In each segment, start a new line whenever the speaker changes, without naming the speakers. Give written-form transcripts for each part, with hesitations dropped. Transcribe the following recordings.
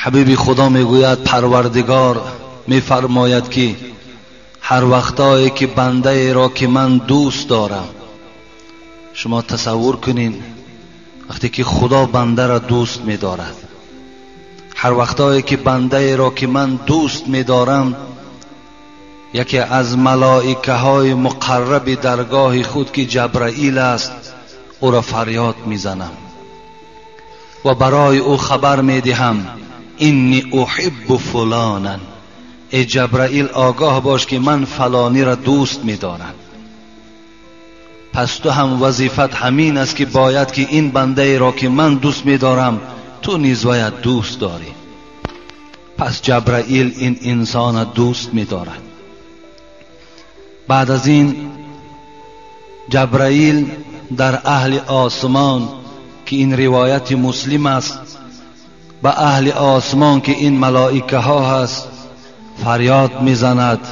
Ҳабиби Худо мегӯяд, Парвардигор мефармояд, ки ҳар вақтое ки бандаеро ки ман дӯст дорам, шумо тасаввур кунед вақте ки Худо бандаро дӯст медорад, ҳар вақтое ки бандаеро ки ман дӯст медорам, яке аз малоикаҳои муқарраби даргоҳи худ ки Ҷабраил аст, ӯро фарёд мезанам ва барои ӯ хабар медиҳам: инни уҳиббу фуланан. Эй Ҷабраил, огоҳ бош ки ман фалониро дӯст медорам. Пас ту ҳам вазифат ҳамин аст ки бояд ки ин бандаеро ки ман дӯст медорам, ту низ бояд дӯст дорӣ. Пас Ҷабраил ин инсонро дӯст медорад. Баъд аз ин Ҷабраил дар аҳли осмон, ки ин ривояти Муслим аст, ба аҳли осмон ки ин малоикаҳо ҳаст фарёд мезанад: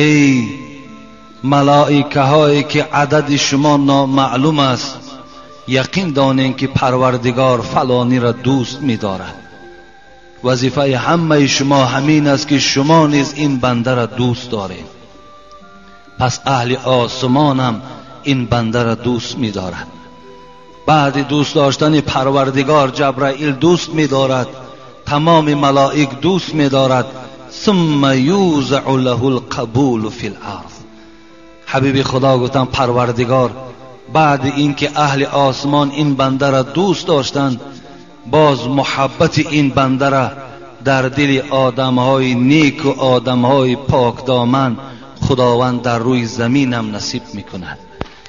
эй малоикаҳое ки адади шумо номаълум аст, яқин донед ки Парвардигор фалониро дӯст медорад. Вазифаи ҳамаи шумо ҳамин аст ки шумо низ ин бандаро дӯст доред. Пас аҳли осмонам ин бандаро дӯст медорад. Баъди дӯст доштани Парвардигор Ҷабраил дӯст медорад, тамоми малоик дӯст медорад. ثم یوزع له القبول فی الارض. ҳабиби Худо гуфтанд, Парвардигор баъди инки аҳли осмон ин бандаро дӯст доштанд, боз муҳаббати ин бандаро дар дили одамҳои неку одамҳои покдоман Худованд дар рӯи заминам насиб мекунад,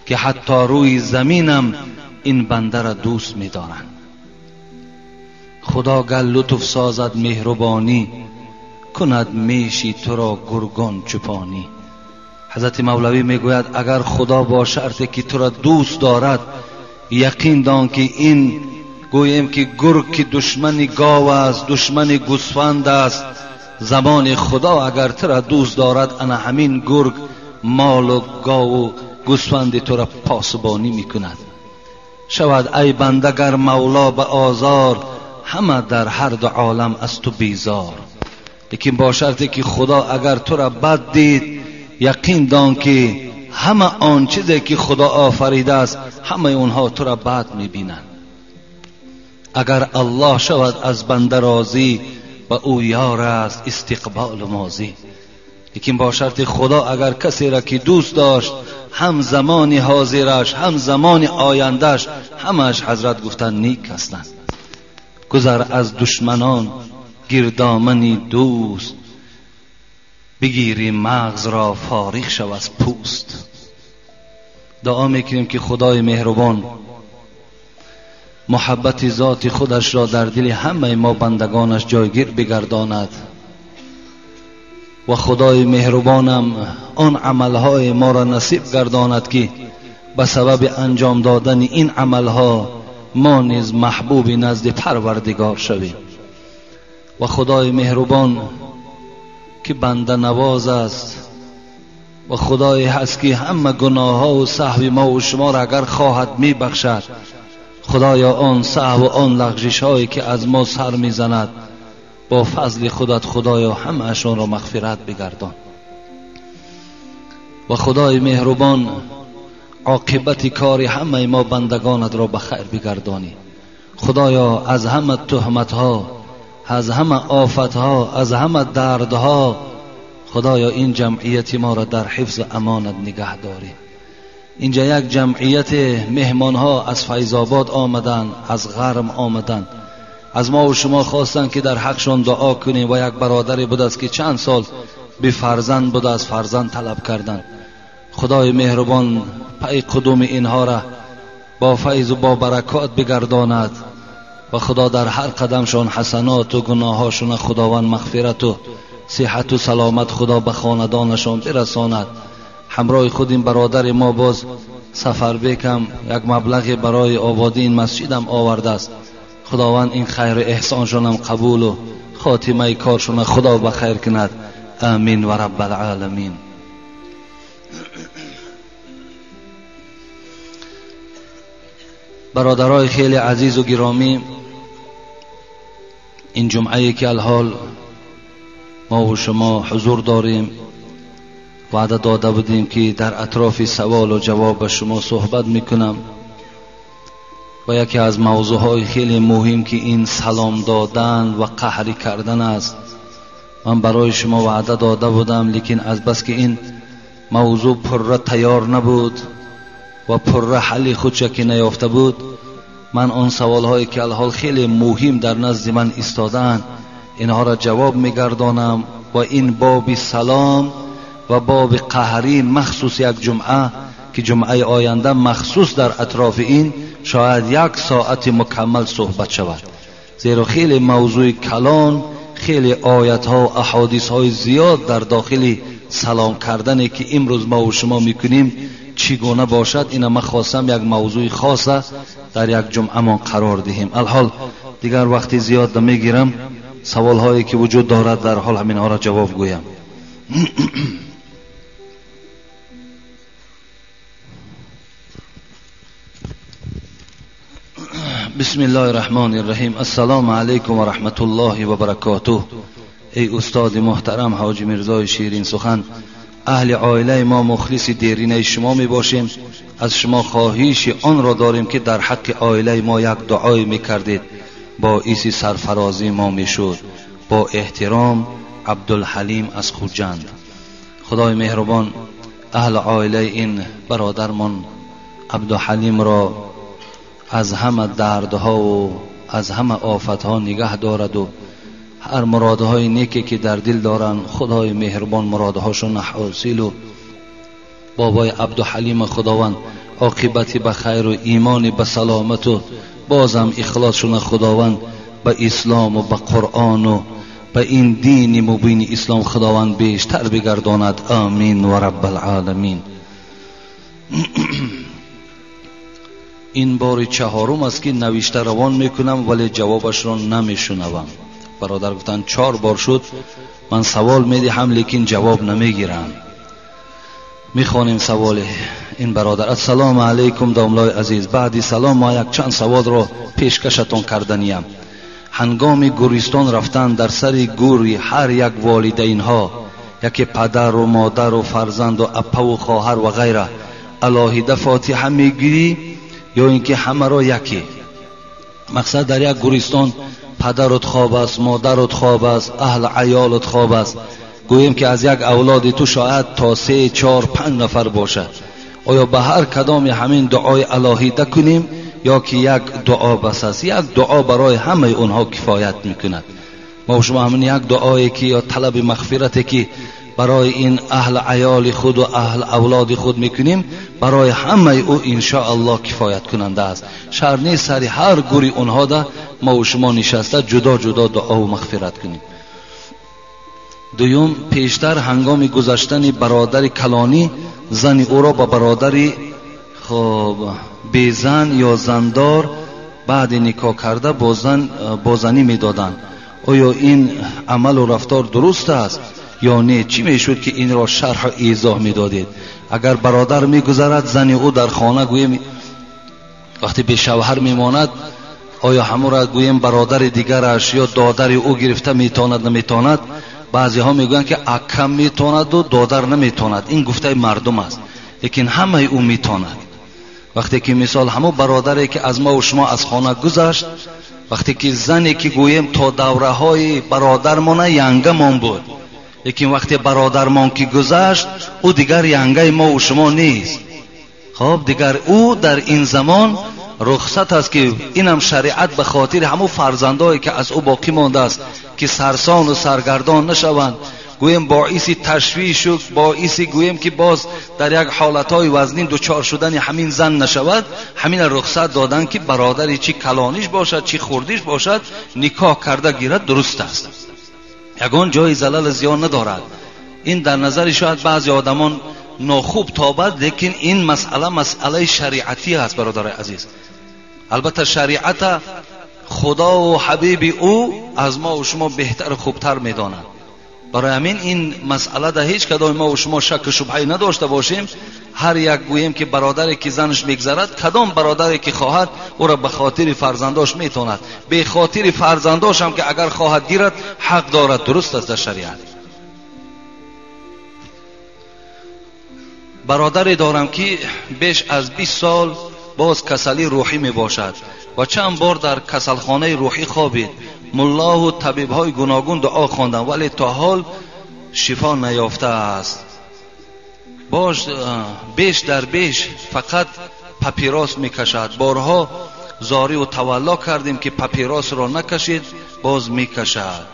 ки ҳатто рӯи заминам ин бандаро дӯст медоранд. Худо гар лутф созад меҳрубонӣ, кунад меши туро гургон чӯпонӣ. Ҳазрати Мавлавӣ мегӯяд, агар Худо бо шарте ки туро дӯст дорад, яқин дон ки ин гӯем ки гург ки душмани гов аст, душмани гӯсфанд аст, замони Худо агар туро дӯст дорад, ана ҳамин гург молу гову гӯсфанди туро посбонӣ мекунад. Шавад ай банда гар Мавло ба озор, ҳама дар ҳар ду олам аз ту безор. Лекин бо шарте ки Худо агар туро бад дид, яқин дон ки ҳама он чизе ки Худо офаридааст, ҳамаи онҳо туро бад мебинанд. Агар Аллоҳ шавад аз банда розӣ, ба ӯ ёр аст истиқболу мозӣ. Лекин бо шарти Худо агар касеро ки дӯст дошт, ҳам замони ҳозираш ҳам замони ояндаш, ҳамааш ҳазрат гуфтанд нек ҳастанд. Гузар аз душманон гирдомани дӯст, бигири мағзро фориғ шав аз пӯст. Дуо мекунем ки Худои меҳрубон муҳаббати зоти худашро дар дили ҳамаи мо бандагонаш ҷойгир бигардонад ва Худои меҳрубонам он амалҳои моро насиб гардонад ки ба сабаби анҷом додани ин амалҳо мо низ маҳбуби назди Парвардигор шавем. Ва Худои меҳрубон ки банданавоз аст ва Худое ҳаст ки ҳама гуноҳҳо саҳви мо ва шуморо агар хоҳад мебахшад, Худоё он саҳву он лағжишҳое ки аз мо сар мезанад, бо фазли худат Худоё ҳамаашонро мағфират бигардон. Ва Худои меҳрубон оқибати кори ҳамаи мо бандагонатро ба хайр бигардонӣ. Худоё аз ҳама туҳматҳо, аз ҳама офатҳо, аз ҳама дардҳо Худоё ин ҷамъияти моро дар ҳифзу амонат нигаҳ дорӣ. Инҷа як ҷамъияти меҳмонҳо аз Файзобод омаданд, аз Ғарм омаданд, аз мо ва шумо хостанд ки дар ҳақшон дуо кунем. Ва як бародаре будааст ки чанд сол бефарзанд будааст, фарзанд талаб карданд. Худои меҳрубон пай қудуми инҳоро бо файзу бо баракот бигардонад ва Худо дар ҳар қадамшон ҳасаноту гуноҳҳошона Худованд мағфирату сиҳату саломат Худо ба хонадонашон бирасонад. Ҳамроҳи худ ин бародари мо боз Сафарбекам як маблағе барои ободии ин масҷидам овардааст. Худованд ин хайру эҳсоншонам қабулу хотимаи коршона Худо ба хайр кунад. Амин ва раббал оламин. برادرای خیلی عزیز و گرامی، این جمعه که الحال ما و شما حضور داریم، وعده داده بودیم که در اطراف سوال و جواب به شما صحبت میکنم و یکی از موضوعهای خیلی مهم که این سلام دادن و قهری کردن است. من برای شما وعده داده بودم، لیکن از بس که این موضوع پره تیار نبود و پره حل خودش که نیافته بود، من آن سوالهایی که الحال خیلی مهم در نزد من ایستادند اینها را جواب میگردانم و این باب سلام و باب قهری مخصوص یک جمعه که جمعه آینده مخصوص در اطراف این شاید یک ساعت مکمل صحبت شود، زیرا خیلی موضوع کلان، خیلی آیت ها و احادیث های زیاد در داخل سلام کردنی که امروز ما و شما میکنیم چگونه باشد، اینا من خواستم یک موضوع خاصه در یک جمعه ما قرار دهیم. الحال دیگر وقتی زیاد نمیگیرم، سوال هایی که وجود دارد در حال همینها را جواب گویم. بسم الله الرحمن الرحیم. السلام علیکم و رحمت الله و برکاته. ای استاد محترم حاجی میرزای شیرین سخن، اهل عائله ما مخلص دیرینه شما می باشیم. از شما خواهش آن را داریم که در حق عائله ما یک دعای می کردید، باعث سرفرازی ما می شد. با احترام، عبدالحلیم از خوجند. خدای مهربان اهل عائله این برادرمان عبدالحلیم را از همه دردها و از همه آفتها نگه دارد و هر مرادهای نیکی که در دل دارن خدای مهربان مرادهاشون حاصل و بابای عبدالحلیم خداوند عاقبتی به خیر و ایمانی به سلامت و بازم اخلاصشون خداوند به اسلام و به قرآن و به این دین مبین اسلام خداوند بیشتر بگرداند. آمین و رب العالمین. این بار چهارم است که نوشته روان میکنم ولی جوابش را نمیشنوم. برادر گفتن 4 بار شد من سوال میدهم لیکن جواب نمیگیرم. میخوانیم سوال این برادر. السلام علیکم داملای عزیز، بعدی سلام ما یک چند سوال را پیشکشتان کردنیم. هنگام گورستان رفتن در سر گوری هر یک والدین ها، یکی پدر و مادر و فرزند و اپا و خواهر و غیره، علاهیده فاتحه میگیری یا اینکه همه را یکی؟ مقصد در یک گورستان پدرت خواب است، مادرت خواب است، اهل عیالت خواب است، گوییم که از یک اولاد تو شاید تا 3 4 5 نفر باشد. آیا به هر کدام همین دعای الهیده کنیم یا که یک دعا بس است؟ یک دعا برای همه اونها کفایت میکند. ما شما همین یک دعایی که یا طلب مغفرتی که برای این اهل عیال خود و اهل اولاد خود میکنیم برای همه او انشاءالله کفایت کننده است. شرط نیست سر هر گوری اونها ده ما و شما نشسته جدا جدا دعا و مغفرت کنیم. دوم، پیشتر هنگام گذشتن برادر کلانی زن او را به برادر خب بیزن یا زندار بعد نکاح کرده با زنی میدادند. آیا این عمل و رفتار درست است یا نه؟ چی میشد که این را شرح و ایضاح میدادید؟ اگر برادر میگذرد زن او در خانه گوییم وقتی به شوهر میماند، آیا همون را گوییم برادر دیگرش یا دادر او گرفته میتواند نمیتواند؟ بعضی ها میگویند که اکم میتواند و دادر نمیتواند. این گفته مردم است، لیکن همه او میتواند. وقتی که مثال همون برادری که از ما و شما از خانه گذشت، وقتی که زنی که گوییم تا دوره های برادرمان ینگمان بود، لیکن وقتی برادرمان که گذشت او دیگر ینگه ما و شما نیست. خب دیگر او در این زمان رخصت است که اینم شریعت به خاطر همون فرزندایی که از او باقی مانده است که سرسان و سرگردان نشوند، گوییم باعث تشویش و باعث گوییم که باز در یک حالتهای وزنین دچار شدن همین زن نشود، همین رخصت دادن که برادری چی کلانیش باشد چی خوردیش باشد نکاح کرده گیرد درست است. یگان جای زلل زیان ندارد. این در نظر شاید بعضی آدمان ناخوب تابد، لیکن این مسئله مسئله شریعتی است برادر عزیز. البته شریعت خدا و حبیب او از ما و شما بهتر و خوبتر میدانند. برای همین این مسئله در هیچ کدام ما و شما شک و شبهه نداشته باشیم. Ҳар як гӯем ки бародаре ки занаш мегзарад, кадом бародаре ки хоҳад ӯро ба хотири фарзандош метавонад, бе хотири фарзандош ҳам ки агар хоҳад гирад ҳақ дорад, дуруст аст дар шариат. Бародаре дорам ки беш аз 20 сол боз касали рӯҳӣ мебошад ва чанд бор дар касалхонаи рӯҳӣ хобид. Муллоҳу табибҳои гуногун дуо хонданд, вале то ҳол шифо наёфтааст. Бош беш дар беш фақат папирос мекашад. Борҳо зориву тавалло кардем ки папиросро накашид, боз мекашад.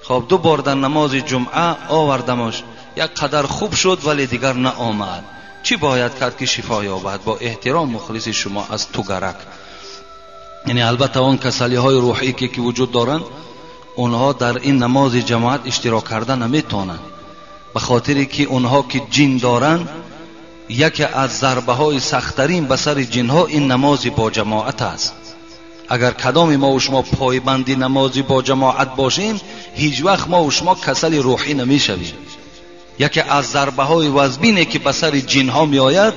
Хоб ду бор дар намози ҷумъа овардамаш, як қадар хуб шуд, вале дигар наомад. Чӣ бояд кард ки шифо ёбад? Бо эҳтиром мухлиси шумо аз Тугарак. Яъне албатта он касалиҳои рӯҳӣ ки вуҷуд доранд, онҳо дар ин намози ҷамоат иштирок карда наметавонанд, ба хотире ки онҳо ки ҷин доранд, яке аз зарбаҳои сахттарин ба сари ҷинҳо ин намози бо ҷамоат аст. Агар кадоми мо шумо пойбанди намози бо ҷамоат бошем, ҳеҷ вақт мо шумо касали рӯҳӣ намешавем. Яке аз зарбаҳои вазбине ки ба сари ҷинҳо меояд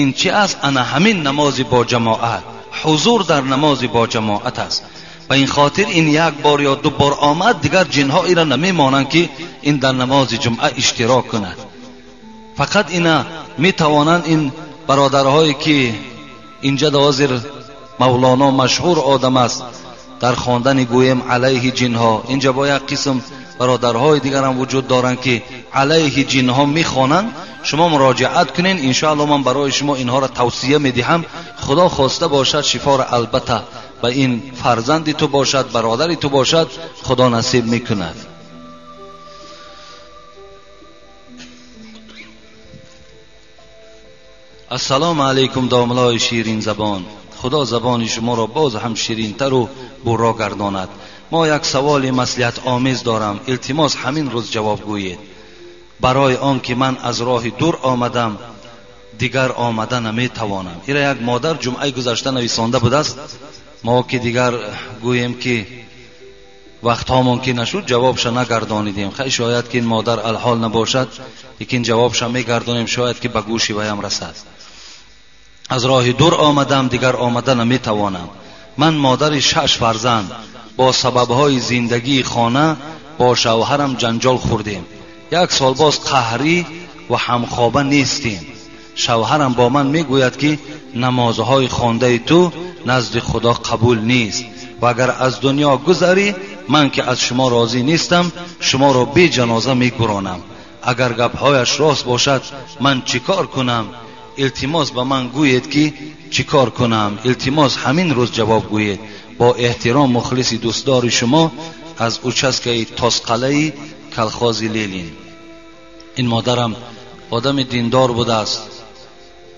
ин чи аст? Ана ҳамин намози бо ҷамоат, ҳузур дар намози бо ҷамоат аст. Ба ин хотир ин як бор ё ду бор омад, дигар ҷинҳо инро намемонанд ки ин дар намози ҷумъа иштирок кунад. Фақат ина метавонанд ин бародарҳое ки инҷа ҳозир Мавлоно машҳур одам аст дар хондани гӯем алайҳи ҷинҳо, инҷа бо як қисм бародарҳои дигарам вуҷуд доранд ки алайҳи ҷинҳо мехонанд. Шумо муроҷиат кунед, иншоалло ман барои шумо инҳоро тавсия медиҳам. Худо хоста бошад шифоро албатта ба ин фарзанди ту бошад, бародари ту бошад, Худо насиб мекунад. Ассалому алайкум домлои ширин забон. Худо забони шуморо боз ҳам ширинтару бурро гардонад. Мо як саволи маслиҳатомез дорам, илтимос ҳамин рӯз ҷавоб гӯед. Барои он ки ман аз роҳи дур омадам, дигар омада наметавонам. Ира як модар ҷумъаи гузашта нависонда будааст. Мо ки дигар гӯем ки вақтҳомон ки нашуд, ҷавобша нагардонидем. Хай шояд ки ин модар алҳол набошад, лекин ҷавобша мегардонем, шояд ки ба гӯши ваям расад. Аз роҳи дур омадам, дигар омада наметавонам. Ман модари 6 фарзанд, бо сабабҳои зиндагии хона бо шавҳарам ҷанҷол хӯрдем. Як сол боз қаҳрӣ ва ҳамхоба нестем. Шавҳарам бо ман мегӯяд ки намозҳои хондаи ту назди Худо қабул нест ва агар аз дунё гузарӣ, ман ки аз шумо розӣ нестам, шуморо бе ҷаноза мегуронам. Агар гапҳояш рост бошад, ман чӣ кор кунам? Илтимос ба ман гӯед ки чӣ кор кунам. Илтимос ҳамин рӯз ҷавоб гӯед. Бо эҳтиром мухлиси дӯстдори шумо аз участкаи Тосқалаи колхози Ленин. Ин модарам одами диндор будааст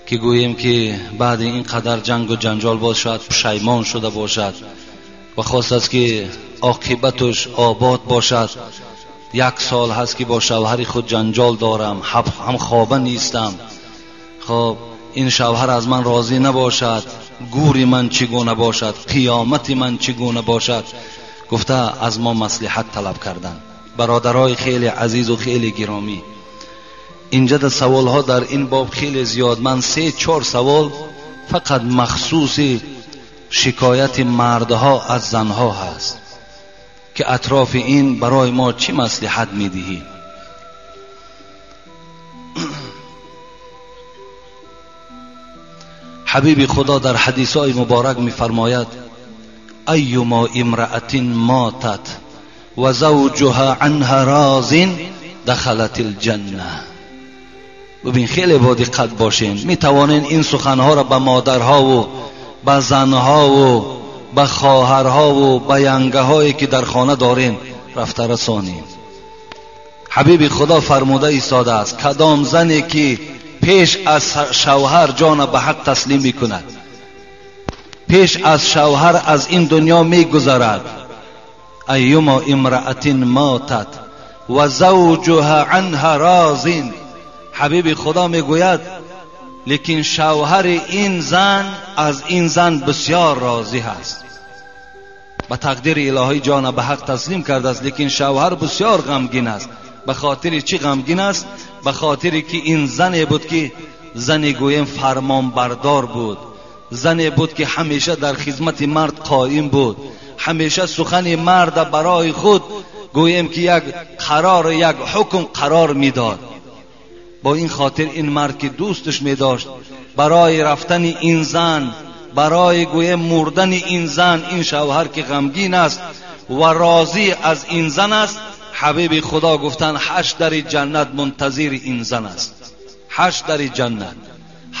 ки гӯем ки баъди ин қадар ҷангу ҷанҷол боз шояд пушаймон шуда бошад ва хостааст ки оқибатуш обод бошад. Як сол ҳаст ки бо шавҳари худ ҷанҷол дорам, ҳамхоба нестам. Хоб ин шавҳар аз ман розӣ набошад, гури ман чӣ гуна бошад, қиёмати ман чӣ гуна бошад, гуфта аз мо маслиҳат талаб карданд. Бародарои хеле азизу хеле гиромӣ, инҷа да саволҳо дар ин боб хеле зиёд. Ман 3-4 савол фақат махсуси шикояти мардҳо аз занҳо ҳаст ки атрофи ин барои мо чӣ маслиҳат медиҳӣ. Ҳабиби Худо дар ҳадисҳои муборак мефармояд: айюмо имраатин матат ва завҷуҳа анҳа розин дахалат алҷанна. Бибин, хеле бо диққат бошен. Метавонен ин суханҳоро ба модарҳову ба занҳову ба хоҳарҳову ба янгаҳое ки дар хона дорен рафта расонем. Ҳабиби Худо фармуда истодааст: кадом зане ки пеш аз шавҳар ҷона ба ҳақ таслим мекунад, пеш аз шавҳар аз ин дунё мегузарад, айюмо имраатин матат ва завҷуҳа анҳа розин. Ҳабиби Худо мегӯяд: лекин шавҳари ин зан аз ин зан бисёр розӣ ҳаст. Ба тақдири илоҳӣ ҷона ба ҳақ таслим кардааст, лекин шавҳар бисёр ғамгин аст. Ба хотири чӣ ғамгин аст? Ба хотире ки ин зане буд ки зане гӯем фармонбардор буд, зане буд ки ҳамеша дар хизмати мард қоим буд, ҳамеша сухани мард барои худ гӯем ки як қарор, як ҳукм қарор медод. Бо ин хотир ин мард ки дӯсташ медошт, барои рафтани ин зан, барои гӯем мурдани ин зан, ин шавҳар ки ғамгин аст ва розӣ аз ин зан аст, ҳабиби Худо гуфтанд 8 дари ҷаннат мунтазири ин зан аст. 8 дари ҷаннат.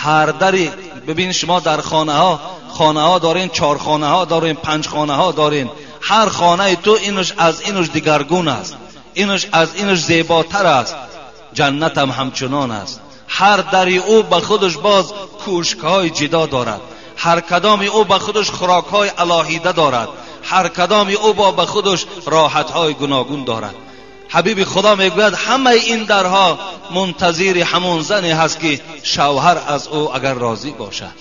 Ҳар дари, бибин шумо дар хонаҳо, хонаҳо дорен, 4 хонаҳо дорен, 5 хонаҳо дорен. Ҳар хонаи ту инаш аз инаш дигаргун аст, инаш аз инаш зеботар аст. Ҷаннат ҳам ҳамчунон аст. Ҳар дари ӯ ба худаш боз кӯшкҳои ҷидо дорад, ҳар кадоми ӯ ба худаш хӯрокҳои алоҳида дорад, ҳар кадоми ӯ ба худаш роҳатҳои гуногун дорад. Ҳабиби Худо мегӯяд ҳамаи ин дарҳо мунтазири ҳамон зане ҳаст ки шавҳар аз ӯ агар розӣ бошад.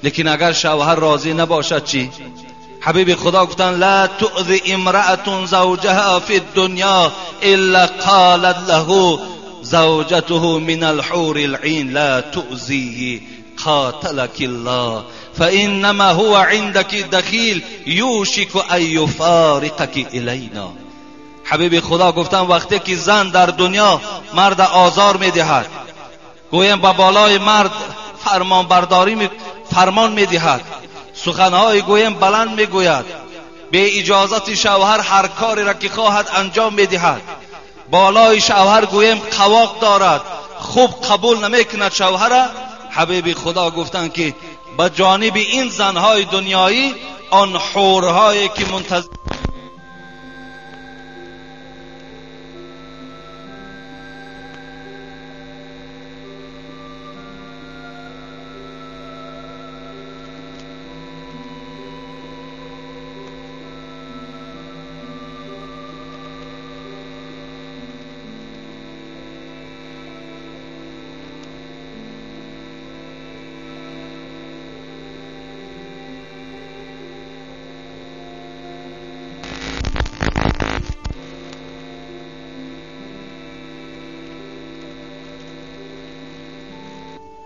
Лекин агар шавҳар розӣ набошад чӣ? Ҳабиби Худо гуфтанд ла туъзи имраатун завҷаҳа фи ддунё илла қолат лаҳу завҷатуҳу мин алҳури лъин ла туъзиҳи قاتلك الله فإنما هو عندك دخیل یوشک ان یفارقک الینا. حبیب خدا گفتن وقتی که زن در دنیا مرد آزار میدهد، گویم به بالای مرد فرمان برداری فرمان میدهد، سخنهای گویم بلند میگوید، به اجازت شوهر هر کاری را که خواهد انجام میدهد، بالای شوهر گویم قواق دارد، خوب قبول نمیکند شوهر. حبیب خدا گفتن که به جانب این زنهای دنیایی آن حورهایی که منتظر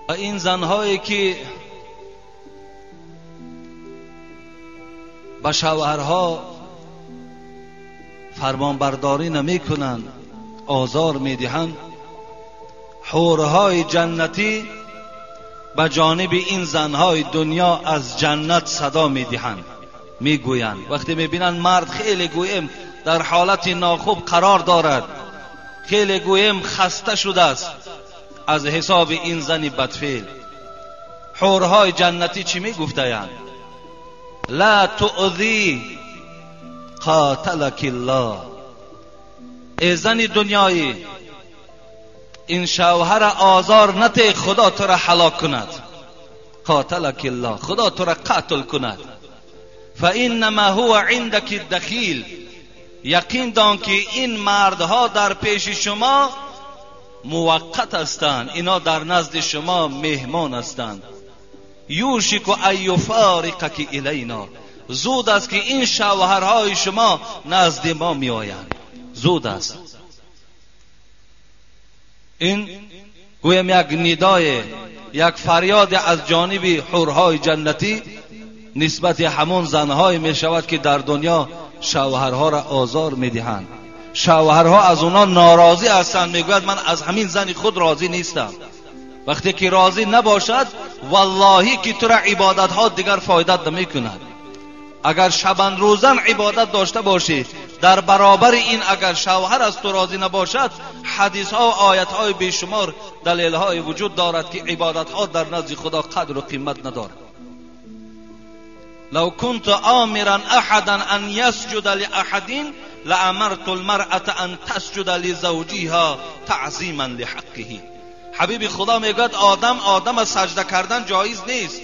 و این زنهایی که به شوهرها فرمانبرداری نمی کنند، آزار می دهند، حورهای جنتی به جانب این زنهای دنیا از جنت صدا می دهند، می گویند. وقتی می بینند مرد خیلی گویم در حالت ناخوب قرار دارد، خیلی گویم خسته شده است از حساب این زن بدفعل، حورهای جنتی چی می گفتند؟ لا تؤذی قاتلک الله. ای زن دنیایی، این شوهر آزار نته، خدا تو را هلاک کند. قاتلک الله، خدا تو را قتل کند. فانما هو عندك الدخیل، یقین دان که این مردها در پیش شما موقت هستند، اینا در نزد شما مهمان هستند. یوشک ان یفارقک الینا، زود است که این شوهرهای شما نزد ما می آیند، زود است. این گویم یک ندای، یک فریاد از جانب حورهای جنتی نسبت همون زنهای می شود که در دنیا شوهرها را آزار می دهند. شوهرها از اونا ناراضی هستند، میگوید من از همین زن خود راضی نیستم. وقتی که راضی نباشد، واللهی که تو را عبادت ها دیگر فایدت نمی کند. اگر شبان روزن عبادت داشته باشی، در برابر این اگر شوهر از تو راضی نباشد، حدیث ها و آیت های بیشمار دلیل های وجود دارد که عبادت ها در نزد خدا قدر و قیمت ندارد. لو كنت آمرا احدا ان يسجد لأحد لامرت المرأة ان تسجد لزوجها تعظیما لحقه. حبیب خدا میگوید آدم سجده کردن جایز نیست.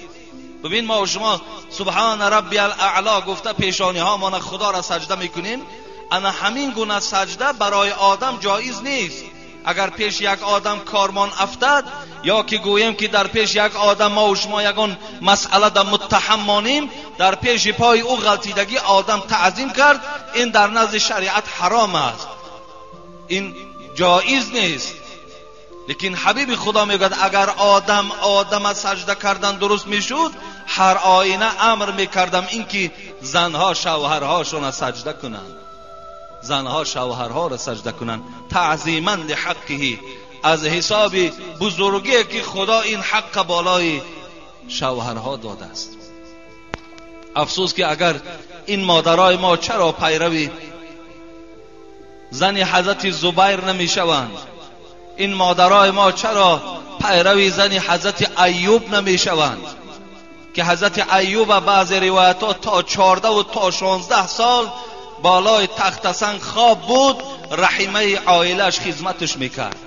ببین ما و شما سبحان ربی الاعلا گفته پیشانی ها ما خدا را سجده میکنیم، انا همین گونه سجده برای آدم جایز نیست. اگر پیش یک آدم کارمان افتد، یا که گوییم که در پیش یک آدم ما و شما یگان مسئله در متهم مانیم، در پیش پای او غلطیدگی آدم تعظیم کرد، این در نزد شریعت حرام است، این جایز نیست. Лекин ҳабиби Худо мегӯяд агар одам одама саҷда кардан дуруст мешуд, ҳар оина амр мекардам инки занҳо шавҳарҳошонро саҷда кунанд, занҳо шавҳарҳоро саҷда кунанд, таъзиман лиҳаққиҳи, аз ҳисоби бузургие ки Худо ин ҳаққа болои шавҳарҳо додааст. Афсӯс ки агар ин модарои мо чаро пайрави зани ҳазрати Зубайр намешаванд, ин модарои мо чаро пайрави зани ҳазрати Айюб намешаванд, ки ҳазрати Айюб баъзе ривоятҳо то 14 то 16 сол болои тахтасанг хоб буд, раҳимаи оилааш хизматаш мекард.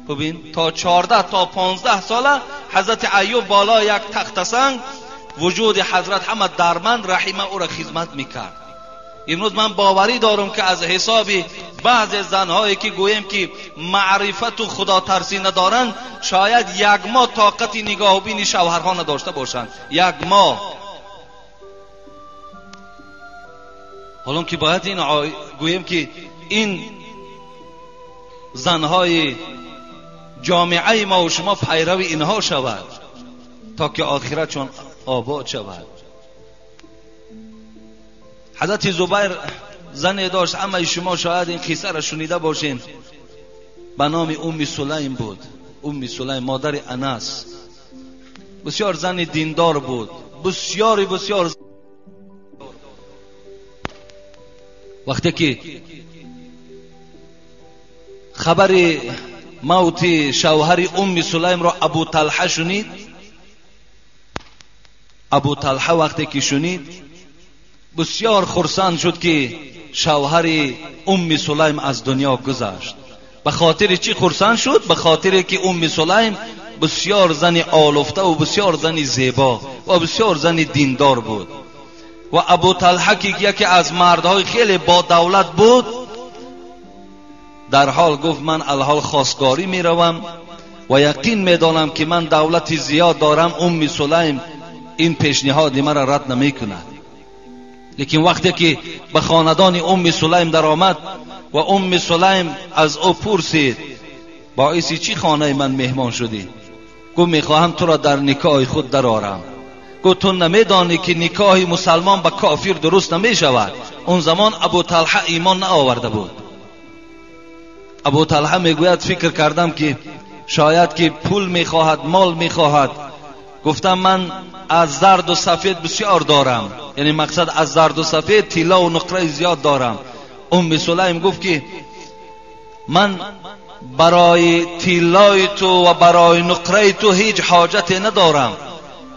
Бибин, то 14 то 15 сола ҳазрати Айюб болои як тахтасанг, вуҷуди ҳазрат ҳама дарманд, раҳима ӯро хизмат мекард. Имрӯз ман боварӣ дорам ки аз ҳисоби баъзе занҳое ки гӯем ки маърифату худотарсӣ надоранд, шояд як моҳ тоқати нигоҳубини шавҳарҳо надошта бошанд. Як моҳ. ҳолон ки бояд ин гӯем ки ин занҳои ҷомеаи мо ва шумо пайрави инҳо шавад то ки охиратшон обод шавад. ҳазрати Зубайр зане дошт, ҳамаи шумо шояд ин қиссаро шунида бошед, ба номи Умми Сулайм буд. Умми Сулайм модари Анас, бисёр зани диндор буд, бисёри бисёр. Вақте ки хабари мавти шавҳари Умми Сулаймро Абу Талҳа шунид, Абу Талҳа вақте ки шунид бисёр хурсанд шуд ки шавҳари Умми Сулайм аз дунё гузашт. Ба хотири чӣ хурсанд шуд? Ба хотире ки Умми Сулайм бисёр зани олуфта ва бисёр зани зебо ва бисёр зани диндор буд. Ва Абу Талҳа ки яке аз мардҳои хеле бодавлат буд, дар ҳол гуфт ман алҳол хостгорӣ меравам ва яқин медонам ки ман давлати зиёд дорам, Умми Сулайм ин пешниҳоди маро рад намекунад. Лекин вақте ки ба хонадони Умми Сулайм даромад ва Умми Сулайм аз ӯ пурсид боиси чӣ хонаи ман меҳмон шудӣ? Гуфт мехоҳам туро дар никоҳи худ дарорам. Гуфт ту намедонӣ ки никоҳи мусалмон ба кофир дуруст намешавад. Он замон Абу Талҳа имон наоварда буд. Абу Талҳа мегӯяд фикр кардам ки шояд ки пул мехоҳад, мол мехоҳад. Гуфтам ман аз зарду сафед бисёр дорам, яъне мақсад аз зарду сафед тилло ва нуқраи зиёд дорам. Умми Сулайм гуфт ки ман барои тиллои ту ва барои нуқраи ту ҳеҷ ҳоҷате надорам,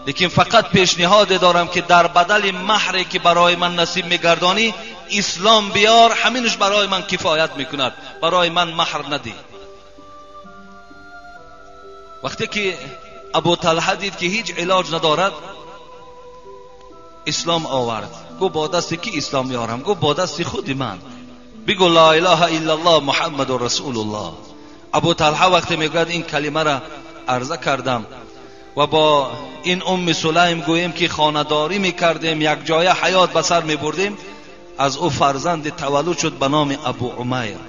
лекин фақат пешниҳоде дорам ки дар бадали маҳре ки барои ман насиб мегардонӣ ислом биёр, ҳаминаш барои ман кифоят мекунад, барои ман маҳр надӣ. Вақте ки Абу Талҳа дид ки ҳеҷ илоҷ надорад, ислом овард. Гуфт бо дасти ки ислом меорам? Гуфт бо дасти худи ман. Бигӯ ла илаҳа иллаллоҳ муҳаммадун расулуллоҳ. Абу Талҳа вақте мегӯяд ин калимаро арза кардам ва бо ин Умми Сулайм гӯем ки хонадорӣ мекардем, якҷоя ҳаёт ба сар мебурдем, аз ӯ фарзанди таваллуд шуд ба номи Абу Умайр.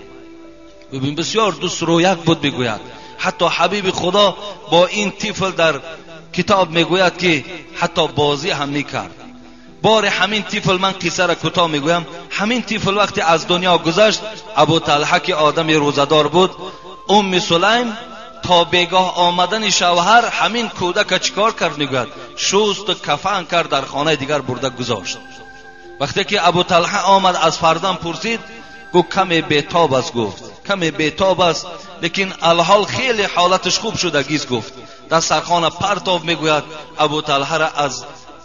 Бибин, бисёр дӯстрӯяк буд мегӯяд. Ҳатто ҳабиби Худо бо ин тифл дар китоб мегӯяд ки ҳатто бозӣ ҳам мекард. Бори ҳамин тифл, ман қиссаро кӯтоҳ мегӯям, ҳамин тифл вақте аз дунё гузашт, Абу Талҳа ки одами рӯзадор буд, Умми Сулайм то бегоҳ омадани шавҳар ҳамин кӯдака чикор кард мегӯяд? Шусту кафан кард, дар хонаи дигар бурда гузошт. Вақте ки Абу Талҳа омад аз фарзанд пурсид, гуфт каме бетоб аст, гуфт каме бетоб аст, лекин алҳол хеле ҳолаташ хуб шудагист, гуфт. Дар сархона партов мегӯяд, Абу Талҳаро аз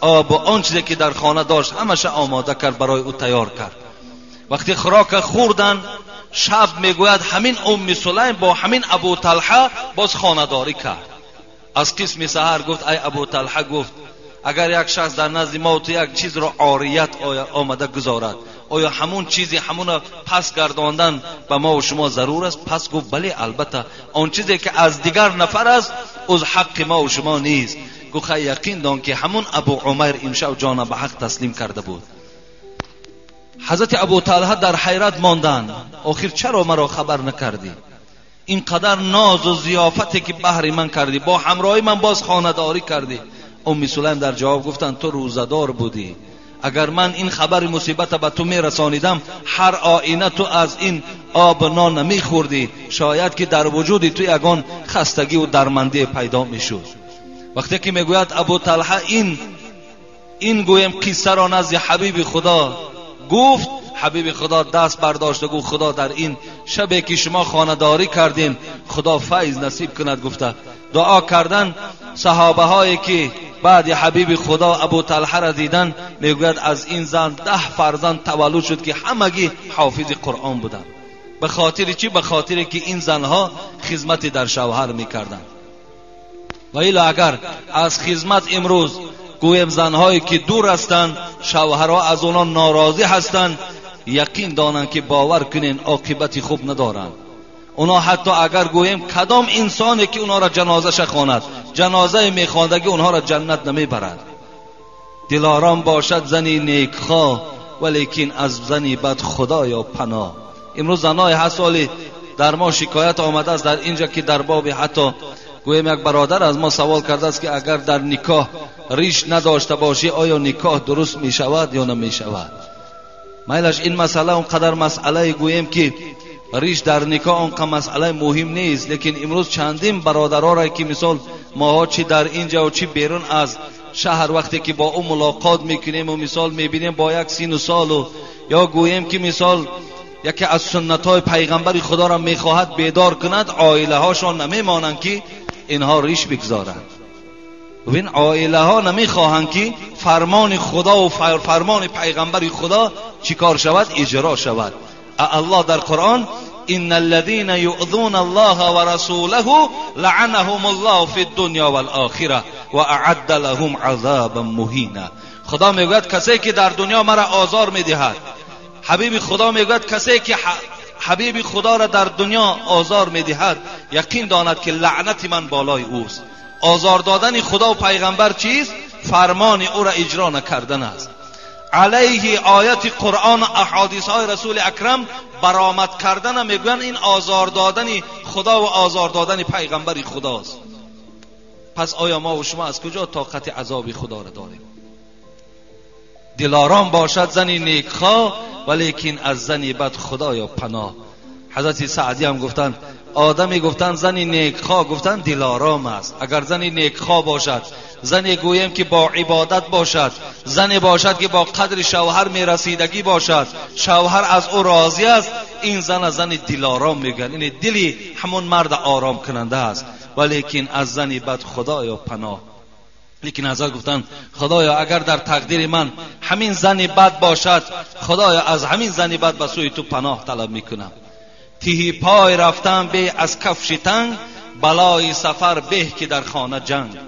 об ва он чизе ки дар хона дошт ҳамаша омода кард, барои ӯ тайёр кард. Вақте хӯрока хӯрдан, шаб мегӯяд ҳамин Умми Сулайм бо ҳамин Абу Талҳа боз хонадорӣ кард. Аз қисми саҳар гуфт ай Абу Талҳа, гуфт агар як шахс дар назди мо ту як чизро орият омада гузорад, оё ҳамун чизи ҳамуна пас гардондан ба мо ва шумо зарур аст? Пас гуфт бале, албатта, он чизе ки аз дигар нафар аст уз ҳаққи мо ва шумо нест. Гуфт хай яқин дон ки ҳамун Абу Умайр имшаб ҷона ба ҳақ таслим карда буд. ҳазрати Абу Талҳа дар ҳайрат монданд, охир чаро маро хабар накардӣ? اینقدر ناز و ضیافتی که بهر من کردی، با همراهی من باز خانه‌داری کردی. ام سلیم در جواب گفتند تو روزه‌دار بودی، اگر من این خبر مصیبت به تو میرسانیدم هر آینه تو از این آب نان نمیخوردی، شاید که در وجود تو یگان خستگی و درمندی پیدا میشد. وقتی که میگوید ابو طلحه این گویم قصه را نزد حبیب خدا گفت، حبیب خدا دست برداشت و گفت خدا در این شبی که شما خانه‌داری کردین خدا فیض نصیب کند. گفته دعا کردن صحابه هایی که بعد حبیب خدا ابو طلحه را دیدن، میگوید از این زن 10 فرزند تولد شد که همگی حافظ قرآن بودند. به خاطر چی؟ به خاطر که این زنها خدمت در شوهر میکردند. و الا اگر از خدمت امروز گویم زنهایی که دور هستند، شوهرها از آنها ناراضی هستند، یقین دانند که باور کنین عاقبت خوب ندارند. اونا حتی اگر گوییم کدام انسانی که اونا را جنازه خواند، جنازه میخواندگی اونها را جنت نمیبرد. دلارام باشد زنی نیکخواه، ولیکن از زنی بد خدایا پناه. امروز زنای هست در ما شکایت آمده است در اینجا که در باب حتی گوییم یک برادر از ما سوال کرده است که اگر در نکاح ریش نداشته باشی آیا نکاح درست می شود یا نمی شود؟ میلش این مسئله اونقدر مسئله گوییم که ریش در نکاح اونقدر مسئله مهم نیست، لیکن امروز چندین برادرها را که مثال ماها چی در اینجا و چی بیرون از شهر وقتی که با او ملاقات میکنیم و مثال میبینیم با یک سین و سال و یا گوییم که مثال یکی از سنت های پیغمبر خدا را میخواهد بیدار کند، عائله هاشان نمیمانند که اینها ریش بگذارند. و این عائله ها نمیخواهند که فرمان خدا و فرمان پیغمبر خدا چیکار شود؟ اجرا شود. الله در قرآن ان الذين يؤذون الله ورسوله لعنهم الله في الدنيا والآخرة واعد لهم عذابا مهینا. خدا میگوید کسی که در دنیا مرا آزار میدهد، حبیب خدا میگوید کسی که حبیب خدا را در دنیا آزار میدهد یقین داند که لعنت من بالای اوست. آزار دادن خدا و پیغمبر چیست؟ فرمان او را اجرا نکردن است. علیه آیت قرآن و احادیث های رسول اکرم برآمد کردن میگویند این آزار دادن خدا و آزار دادن پیغمبر خداست. پس آیا ما و شما از کجا طاقت عذاب خدا را داریم؟ دلارام باشد زنی نیکخواه، ولیکن از زنی بد خدایا پناه. حضرت سعدی هم گفتند آدمی گفتند زنی نیکخواه، گفتند دلارام است. اگر زنی نیکخواه باشد، زنی گوییم که با عبادت باشد، زنی باشد که با قدر شوهر میرسیدگی باشد، شوهر از او راضی است، این زن زن دلارام میگن، این دلی همون مرد آرام کننده است. ولیکن از زنی بد خدایا پناه. لیکن حضرت گفتند خدایا اگر در تقدیر من همین زنی بد باشد، خدایا از همین زنی بد به سوی تو پناه طلب میکنم. تهی پای رفتن به از کفش تنگ، بلای سفر به که در خانه جنگ.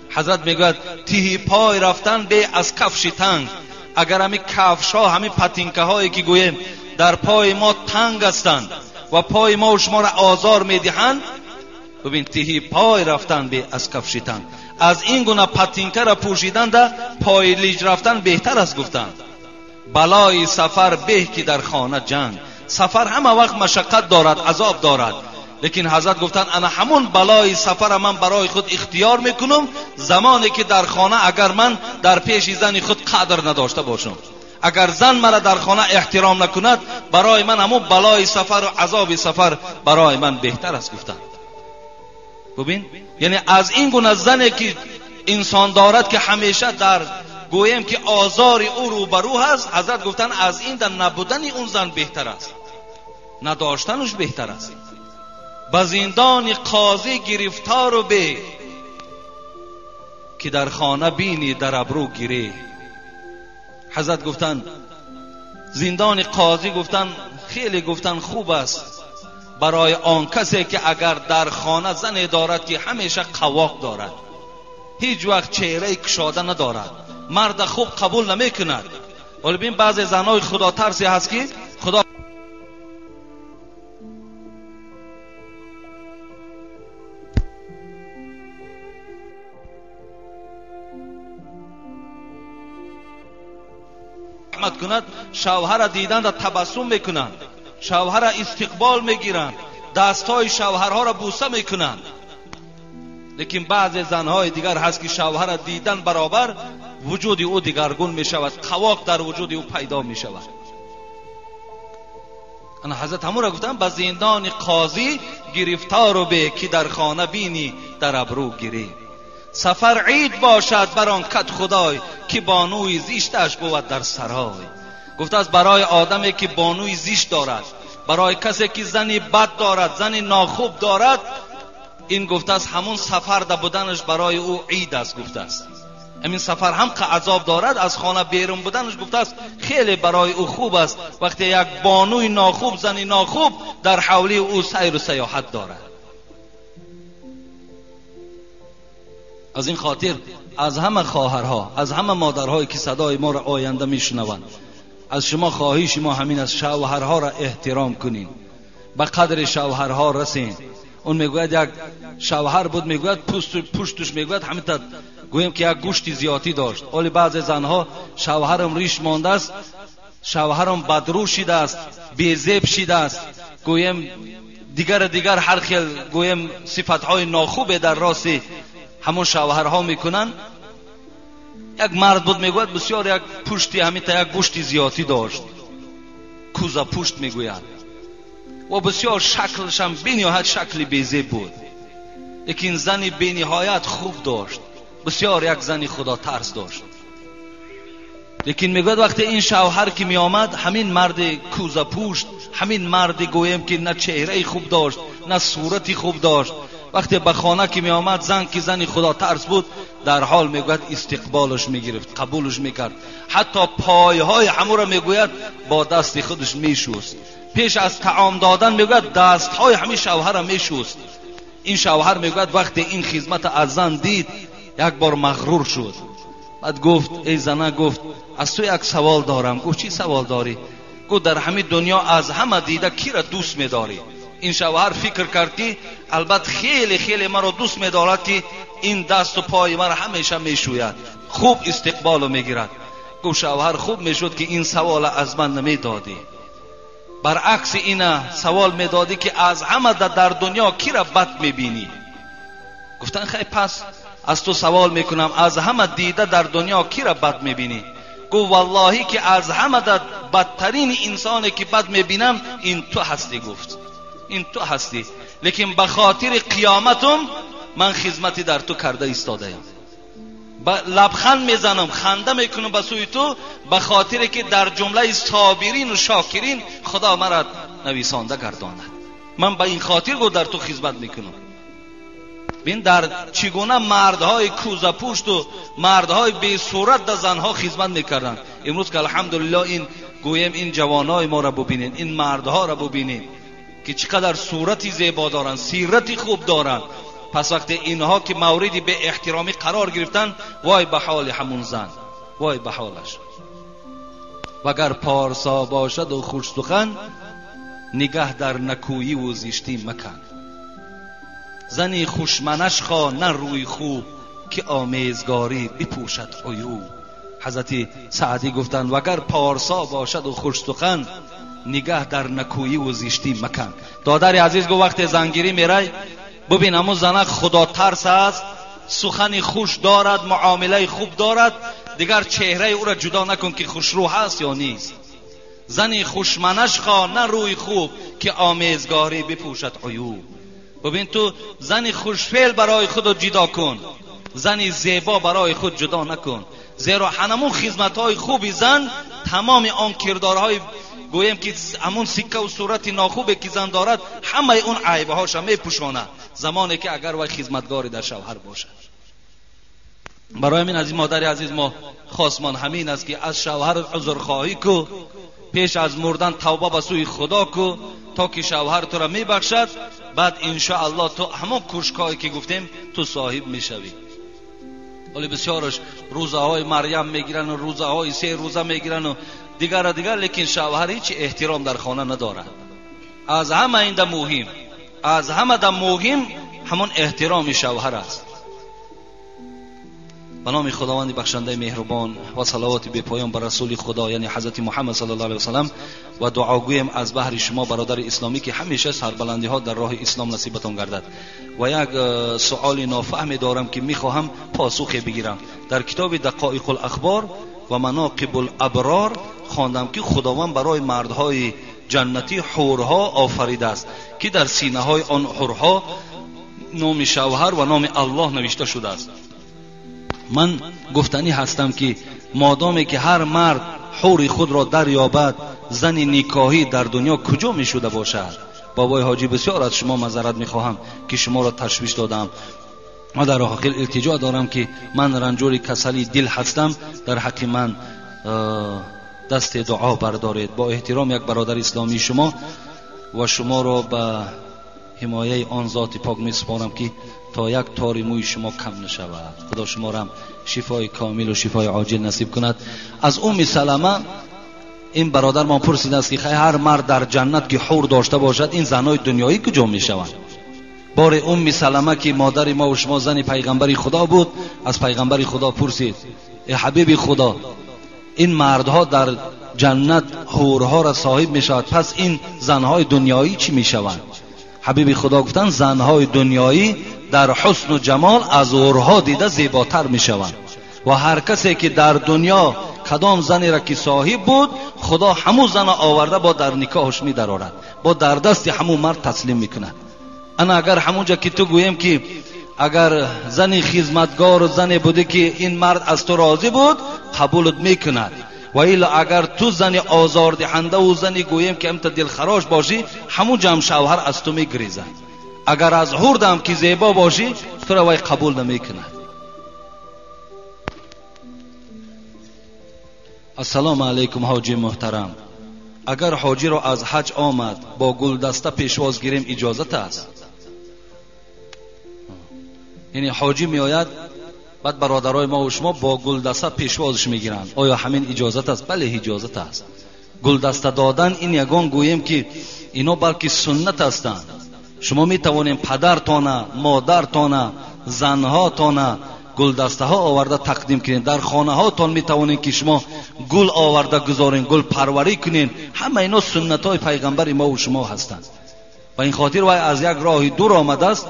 حضرت میگوید تهی پای رفتن به از کفش تنگ. اگر همین کفش ها، همین پتینکه هایی که گوییم در پای ما تنگ هستند و پای ما و شما را آزار میدهند، ببین تهی پای رفتن به از کفش تنگ، از این گونه پتینکه را پوشیدن در پای لیج رفتن بهتر است. گفتند بلای سفر به که در خانه جنگ. سفر همه وقت مشقت دارد، عذاب دارد، لیکن حضرت گفتند انا همون بلای سفر من برای خود اختیار میکنم زمانی که در خانه اگر من در پیش زن خود قدر نداشته باشم، اگر زن مرا در خانه احترام نکند، برای من همون بلای سفر و عذاب سفر برای من بهتر است. گفتند ببین، یعنی از این گونه زنی که انسان دارد که همیشه در گویم که آزار او روبرو هست، حضرت گفتن از این در نبودن اون زن بهتر است، نداشتنش بهتر است. به زندان قاضی گرفتار و به که در خانه بینی در ابرو گیره. حضرت گفتن زندان قاضی، گفتن خیلی گفتن خوب است برای آن کسی که اگر در خانه زن دارد که همیشه قواق دارد، هیچ وقت چهره کشاده ندارد، مرد خوب قبول نمی کند. ولی ببین بعضی زنای خدا ترسی هست که خدا رحمت کند، شوهر دیدن را تبسم میکنند، شوهر استقبال میگیرند، дастҳои шавҳарҳоро бӯса мекунанд. Лекин баъзе занҳои дигар ҳаст ки шавҳарро дидан баробар вуҷуди ӯ дигаргун мешавад, қавоқ дар вуҷуди ӯ пайдо мешавад. Ана ҳазрат ҳамура гуфтанд ба зиндони қозӣ гирифтору бе ки дар хона бинӣ дар абрӯ гирӣ. Сафар ид бошад бар он кат худой ки бонуи зишташ бувад дар сарой. Гуфтааст барои одаме ки бонуи зишт дорад, барои касе ки зани бад дорад, зани нохуб дорад, ин гуфтааст ҳамун сафарда буданаш барои ӯ ид аст. Гуфтааст ҳамин сафар ҳам азоб дорад, аз хона берун буданаш гуфтааст хеле барои ӯ хуб аст вақте як бонуи нохуб, зани нохуб дар ҳавлии ӯ сайру саёҳат дорад. Аз ин хотир аз ҳама хоҳарҳо, аз ҳама модарҳое ки садои моро оянда мешунаванд, аз шумо хоҳиши мо ҳамин аст, шавҳарҳоро эҳтиром кунед, ба қадри шавҳарҳо расед. Он мегӯяд як шавҳар буд, мегӯяд пуштуш мегӯяд ҳамин гӯем ки як гӯшти зиёдӣ дошт. Оли баъзе занҳо шавҳарам риш мондааст, шавҳарам бадрӯ шидааст, безеб шидааст, гӯем дигар ҳар хел гӯем сифатҳои нохубе дар рости ҳамон шавҳарҳо мекунанд. Як мард буд, мегӯяд бисёр як пушти ҳаминта як гӯшти зиёдӣ дошт, кӯза пушт мегӯяд, ва бисёр шаклашам бениҳоят шакли безеб буд, лекин зани бениҳоят хуб дошт, бисёр як зани худотарс дошт. Лекин мегӯяд вақте ин шавҳар ки меомад, ҳамин марди кӯзапушт, ҳамин марди гӯем ки на чеҳраи хуб дошт, на сурати хуб дошт, вақте ба хона ки меомад, зан ки зани худотарс буд, дар ҳол мегӯяд истиқболаш мегирифт, қабулаш мекард, ҳатто пойҳои ҳамуро мегӯяд бо дасти худаш мешуст. Пеш аз таом додан мегӯяд дастҳои ҳамин шавҳарро мешуст. Ин шавҳар мегӯяд вақте ин хизмат аз зан дид, як бор мағрур шуд. Баъд гуфт эй зана, гуфт аз ту як савол дорам. Гуфт чӣ савол дорӣ? Гуфт дар ҳамин дунё аз ҳама дида киро дӯст медорӣ? Ин шавҳар фикр кард ки албат хеле хеле маро дӯст медорад ки ин дасту пои маро ҳамеша мешӯяд, хуб истиқболу мегирад. Гуфт шавҳар хуб мешуд ки ин савола аз ман намедодӣ, баръакси ина савол медодӣ ки аз ҳама дар дунё киро бад мебинӣ. Гуфтан хай пас аз ту савол мекунам, аз ҳама дида дар дунё киро бад мебинӣ? Гуфт валлоҳӣ ки аз ҳама бадтарин инсоне ки бад мебинам ин ту ҳастӣ. Гуфт ин ту ҳастӣ, лекин ба хотири қиёматум ман хизмати дар ту карда истодаям, лабханд мезанам, ханда мекунам ба сӯи ту, ба хотире ки дар ҷумлаи собирину шокирин худо маро нависонда гардонад. Ман ба ин хотир гуфт дар ту хизмат мекунам. Бин дар чӣ гуна мардҳои кӯзапушту мардҳои бесурат дар занҳо хизмат мекарданд. Имрӯз ки алҳамдулиллоҳ ин гӯем ин ҷавонҳои моро бубинед, ин мардҳоро бубинед ки чӣ қадар сурати зебо доранд, сирати хуб доранд. Пас вақте инҳо ки мавриди беэҳтиромӣ қарор гирифтанд, вой ба ҳоли ҳамун зан, вой ба ҳолаш. Вагар порсо бошаду хушсухан, нигаҳ дар накӯиву зиштӣ макан. Зани хушманаш хо на рӯи хуб, ки омезгорӣ бипӯшад عیوب. ҳазрати Саъдӣ гуфтанд вагар порсо бошаду хушсухан, нигаҳ дар накӯиву зиштӣ макан. Додари азиз гуфт вақте зангирӣ мерай, бубин ҳамун занак худотарс аст, сухани хуш дорад, муомилаи хуб дорад, дигар чеҳраи ӯро ҷудо накун ки хушрӯ ҳаст ё нест. Зани хушманаш хо на рӯи хуб, ки омезгорӣ бипӯшад عیوب. ببین تو زنی خوشفعل برای خود جدا کن، زنی زیبا برای خود جدا نکن، زیرا همون خدمت‌های خوبی زن تمام آن کردارهای گویم که همون سکه و صورت ناخوبه که زن دارد همه اون عیبه‌هاش میپوشانه زمانی که اگر وای خدمتگاری در شوهر باشد. برای همین از این مادر عزیز ما خواستمان همین است که از شوهر عذرخواهی کو، پیش از مردن توبه به سوی خدا کو تا که شوهر تو را میبخشد. بعد انشاءالله تو همون کوشکایی که گفتیم تو صاحب میشوی. ولی بسیارش روزه های مریم میگیرن و روزه های 3 روزه میگیرن و دیگر دیگر، لیکن شوهر هیچ احترام در خانه ندارد. از همه این ده مهم، از همه ده مهم همون احترام شوهر است. Ба номи Худованди бахшандаи меҳрубон ва салавоти бепоён бар расули Худо, яъне ҳазрати Муҳаммад саллаллоҳу алайҳи васаллам, ва дуогӯем аз баҳри шумо бародари исломӣ, ки ҳамеша сарбаландиҳо дар роҳи ислом насибатон гардад. Ва як суоли нофаҳме дорам, ки мехоҳам посухе бигирам. Дар китоби Дақоиқул Ахбор ва Манақибул Аброр хондам, ки Худованд барои мардҳои ҷаннатӣ ҳурҳо офаридааст, ки дар синаҳои он ҳурҳо номи шавҳар ва номи Аллоҳ навишта шудааст. Ман гуфтанӣ ҳастам, ки модоме ки ҳар мард ҳури худро дарёбад, зани никоҳӣ дар дунё куҷо мешуда бошад? Бобои ҳоҷӣ, бисёр аз шумо мазарат мехоҳам, ки шуморо ташвиш додам. Ва дар охир илтиҷо дорам, ки ман ранҷури касали дил ҳастам, дар ҳаққи ман дасти дуо бардоред. Бо эҳтиром як бародари исломии шумо, ва шуморо ба ҳимояи он зоти пок месупорам, ки то як тори мӯи шумо кам нашавад. Худо шуморо шифои комил ва шифои оҷил насиб кунад. Аз Умми Салама ин бародармон пурсидааст, ки ҳар мард дар ҷаннат ки ҳур дошта бошад, ин занҳои дунёӣ куҷо мешаванд? Боре Умми Салама, ки модари мо ва шумо зани пайғамбари Худо буд, аз пайғамбари Худо пурсид: эй ҳабиби Худо, ин мардҳо дар ҷаннат ҳурҳоро соҳиб мешавад, пас ин занҳои дунёӣ чӣ мешаванд? Ҳабиби Худо гуфтанд: занҳои дунёӣ дар ҳусну ҷамол аз ҳурҳо дида зеботар мешаванд, ва ҳар касе ки дар дунё кадом занеро ки соҳиб буд, Худо ҳамун зана оварда бо дар никоҳаш медарорад, бо дар дасти ҳамун мард таслим мекунад. Ана агар ҳамунҷа ки ту гӯем, ки агар зани хизматгору зане будӣ, ки ин мард аз ту розӣ буд, қабулат мекунад, ва илла агар ту зани озордиҳандаву зани гӯем ки амта дилхарош бошӣ, ҳамун ҷам шавҳар аз ту мегрезад. Агар аз ҳурдам ки зебо бошӣ, туро вай қабул намекунад. Ассалому алайкум ҳоҷи муҳтарам. Агар ҳоҷиро аз ҳаҷ омад, бо гулдаста пешвоз гирем иҷозат аст? Яъне ҳоҷӣ меояд, баъд бародарои мо ва шумо бо гулдаста пешвозш мегиранд. Оё ҳамин иҷозат аст? Бале, иҷозат аст. Гулдаста додан ин ягон гӯем ки ино балки суннат ҳастанд. Шумо метавонем падартона, модартона, занҳотона гулдастаҳо оварда тақдим кунед. Дар хонаҳотон метавонем ки шумо гул оварда гузорен, гул парварӣ кунед. Ҳама ино суннатҳои пайғамбари мо ва шумо ҳастанд. Ба ин хотир вай аз як роҳи дур омадааст.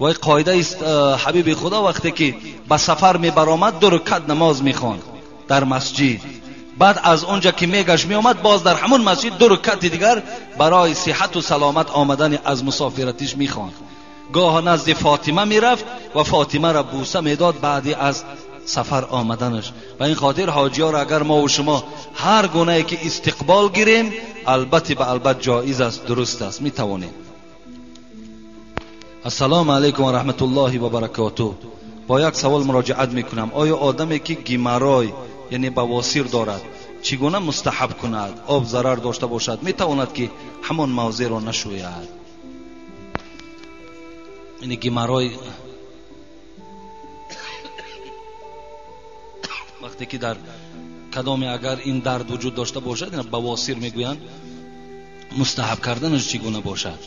Вай қоидаи ҳабиби Худо вақте ки ба сафар мебаромад, ду ракат намоз мехонд дар масҷид. Баъд аз онҷа ки мегашт меомад, боз дар ҳамон масҷид ду ракати дигар барои сиҳату саломат омадани аз мусофиратиш мехонд. Гоҳ назди Фотима мерафт ва Фотимаро бӯса медод баъди аз сафар омаданаш. Ба ин хотир ҳоҷиёро агар мо ва шумо ҳар гунае ки истиқбол гирем, албатта ба албат ҷоиз аст, дуруст аст, метавонем. Ассалому алайкум ва раҳматуллоҳи ва баракотуҳ. Бо як савол муроҷиат мекунам. Оё одаме ки геморрой, яъне бавосир дорад, чӣ гуна мустаҳаб кунад? Об зарар дошта бошад, метавонад ки ҳамон мавзеъро нашӯяд? Яъне геморрой вақте ки дар кадоме агар ин дард вуҷуд дошта бошад, бавосир мегӯянд, мустаҳаб карданаш чӣ гуна бошад?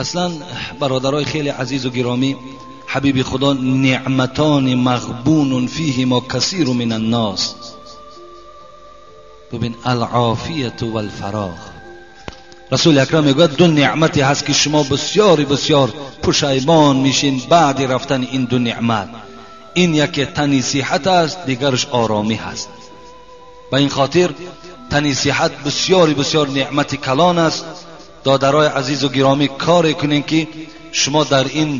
Аслан бародарои хеле азизу гиромӣ, ҳабиби Худо неъматони мағбунун фиҳимо касиру мин аннос. Бибин, алъофияту валфароғ. Расули акрам мегӯяд ду неъмате ҳаст, ки шумо бисёри бисёр пушаймон мешин баъди рафтани ин ду неъмат. Ин яке тани сиҳат аст, дигараш оромӣ ҳаст. Ба ин хотир тани сиҳат бисёри бисёр неъмати калон аст. Додарои азизу гиромӣ, коре кунем ки шумо дар ин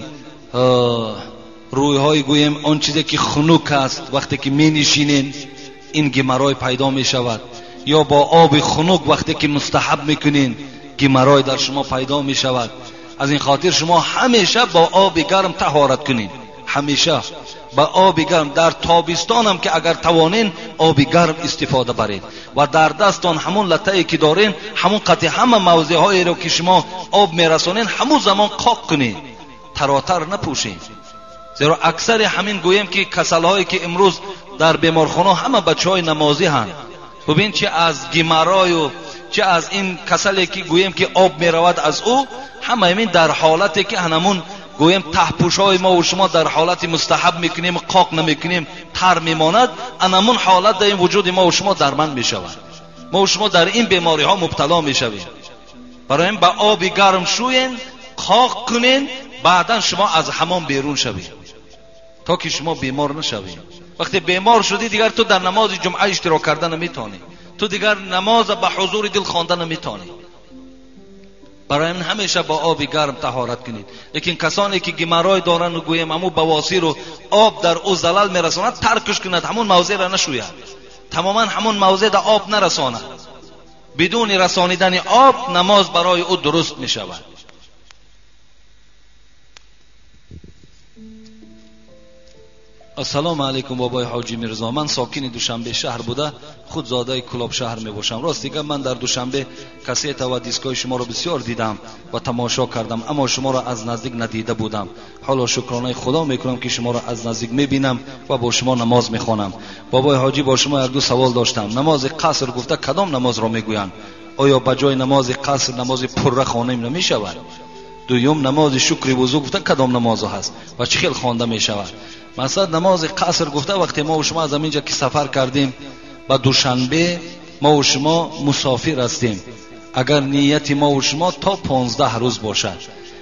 рӯйҳои гӯем он чизе ки хунук аст, вақте ки менишинен ин геморрой пайдо мешавад, ё бо оби хунук вақте ки мустаҳаб мекунен геморрой дар шумо пайдо мешавад. Аз ин хотир шумо ҳамеша бо оби гарм таҳорат кунед, ҳамеша ба оби гарм. Дар тобистонам ки агар тавонен оби гарм истифода баред ва дар дастон ҳамон латае ки дорен, ҳамон қатъи ҳама мавзеъҳоеро ки шумо об мерасонен, ҳамон замон қоқ кунед, таротар напӯшед. Зеро аксари ҳамин гӯем ки касалҳое ки имрӯз дар беморхона ҳама бачаҳои намозӣ ҳанд. Бубин, чи аз геморрою чи аз ин касале ки гӯем ки об меравад аз ӯ, ҳама ҳамин дар ҳолате ки ҳанамун گویم تهپوش‌های ما و شما در حالت مستحب میکنیم، قاق نمیکنیم، تر میماند، انمون حالت در این وجود ما و شما درمند میشود. ما و شما در این بیماری ها مبتلا میشویم. برای این به آب گرم شوین، قاق کنین، بعدا شما از حمام بیرون شوید تا که شما بیمار نشوید. وقتی بیمار شدی دیگر تو در نماز جمعه اشتراک کردن نمیتونی، تو دیگر نماز به حضور دل خواندن نمیتونی. برای این همیشه با آب گرم طهارت کنید. لیکن کسانی که گمرای دارن و گویم همون بواسیر و آب در او زلل میرساند، ترکش کند، همون موضع را نشوید، تماما همون موضع در آب نرساند. بدون رسانیدن آب نماز برای او درست می شود. السلام علیکم بابای حاجی میرزا، من ساکن دوشنبه شهر بوده، خود زاده کلاب شهر می باشم. راست دیگه من در دوشنبه کاسیت و دیسکای شما رو بسیار دیدم و تماشا کردم، اما شما را از نزدیک ندیده بودم. حالا شکرانه خدا میکنم که شما را از نزدیک میبینم و با شما نماز میخوانم. بابای حاجی با شما یک دو سوال داشتم. نماز قصر گفته کدام نماز را میگویند؟ آیا به جای نماز قصر نماز پره خوانیم نمیشود؟ دوم نماز شکر وضو گفته کدام نماز هست و چه خیل خوانده میشود؟ مثلا نماز قصر گفته وقتی ما و شما از اینجا که سفر کردیم به دوشنبه، ما و شما مسافر هستیم. اگر نیت ما و شما تا 15 روز باشد،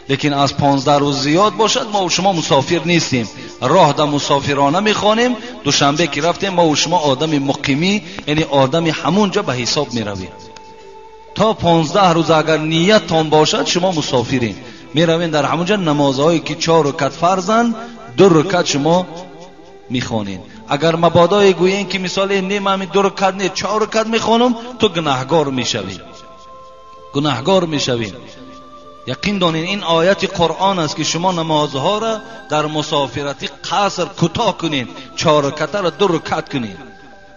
لیکن از 15 روز زیاد باشد ما و شما مسافر نیستیم، راه در مسافرانه میخوانیم. دوشنبه که رفتیم ما و شما آدم مقیمی، یعنی آدم همونجا به حساب میرویم. تا 15 روز اگر نیتتان باشد شما مسافرین، میروین در همونجا نمازهایی که 4 رکعت فرضن، 2 رکعت شما میخوانین. اگر مبادای گویین که مثال نیم همین 2 رکعت نه 4 رکعت میخوانم، تو گناهگار میشوی، گناهگار میشوی. یقین دانین این آیت قرآن است که شما نمازها را در مسافرتی قصر کوتاه کنین، 4 رکعت را 2 رکعت کنین.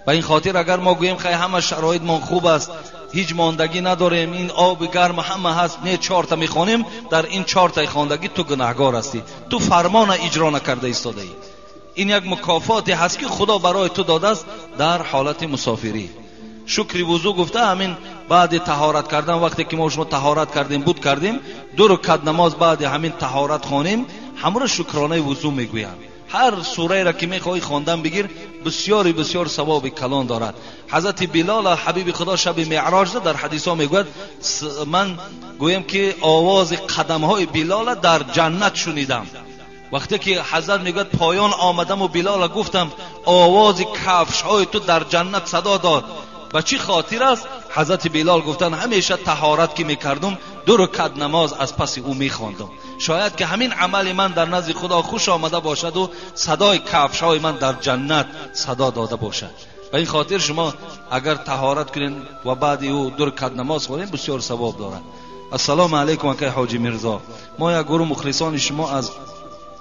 و این خاطر اگر ما گوییم خیلی همه شرایط من خوب است، هیچ ماندگی نداریم، این آب گرم همه هست، نه 4 تا میخوانیم، در این 4 تا خواندگی تو گناهگار هستی، تو فرمان اجرا نکرده ایستاده ای. این یک مکافاتی هست که خدا برای تو داده است در حالت مسافری. شکر وضو گفته همین بعد طهارت کردن، وقتی که ما شما طهارت کردیم بود کردیم 2 رکعت نماز بعد همین طهارت خوانیم، همون شکرانه وضو میگویند. هر سوره را که میخوای خواندن بگیر، بسیاری بسیار ثواب کلان دارد. حضرت بلال حبیب خدا شب معراج در حدیث ها میگوید من گویم که آواز قدم های بلال در جنت شنیدم. وقتی که حضرت میگوید پایان آمدم و بلال گفتم آواز کفش های تو در جنت صدا داد. به چی خاطر است؟ حضرت بلال گفتن همیشه طهارت که میکردم 2 رکعت نماز از پس او میخواندم، شاید که همین عمل من در نزد خدا خوش آمده باشد و صدای کفش های من در جنت صدا داده باشد. به این خاطر شما اگر طهارت کنین و بعد او 2 رکعت نماز خونین بسیار ثواب دارد. السلام علیکم اکای حاجی میرزا، ما یک گروه مخلصان شما از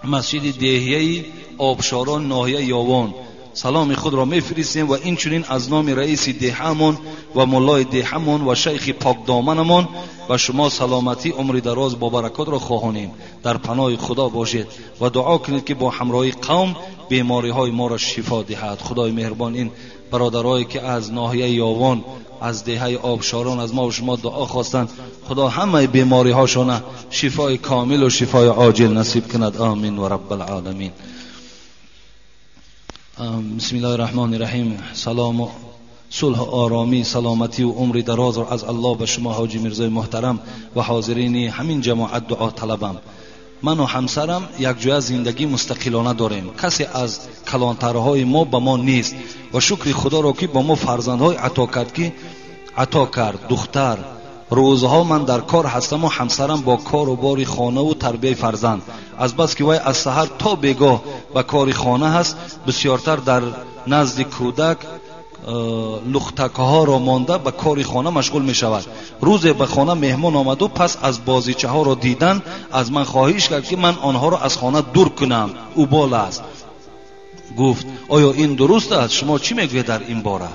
مسجد دهیه آبشاران ناحیه یاوان سلام خود را میفرستیم و این چنین از نام رئیس دهمون و مولای دهمون و شیخ پاک دامنمون و شما سلامتی عمر دراز با برکات را خواهانیم. در پناه خدا باشید و دعا کنید که با همراهی قوم بیماری های ما را شفا دهد. خدای مهربان این برادرایی که از ناحیه یاوان از دهه آبشاران از ما و شما دعا خواستند، خدا همه بیماری هاشون شفای کامل و شفای عاجل نصیب کند. آمین و رب العالمین. بسم الله الرحمن الرحیم. سلام و صلح و آرامی، سلامتی و عمر دراز را از الله به شما حاجی میرزای محترم و حاضرین همین جماعت دعا طلبم. من و همسرم یک جای زندگی مستقلانه داریم، کسی از کلانترهای ما به ما نیست و شکر خدا را که با ما فرزندهای عطا کرد که عطا کرد. دختر روزها من در کار هستم و همسرم با کار و بار خانه و تربیه فرزند. از بس که وی از سحر تا بیگاه به کار خانه هست، بسیارتر در نزد کودک لختکه ها را مانده به کار خانه مشغول می شود. روز به خانه مهمان آمد و پس از بازیچه ها را دیدن از من خواهش کرد که من آنها را از خانه دور کنم، او بال است. گفت آیا این درست است؟ شما چی میگویید در این باره؟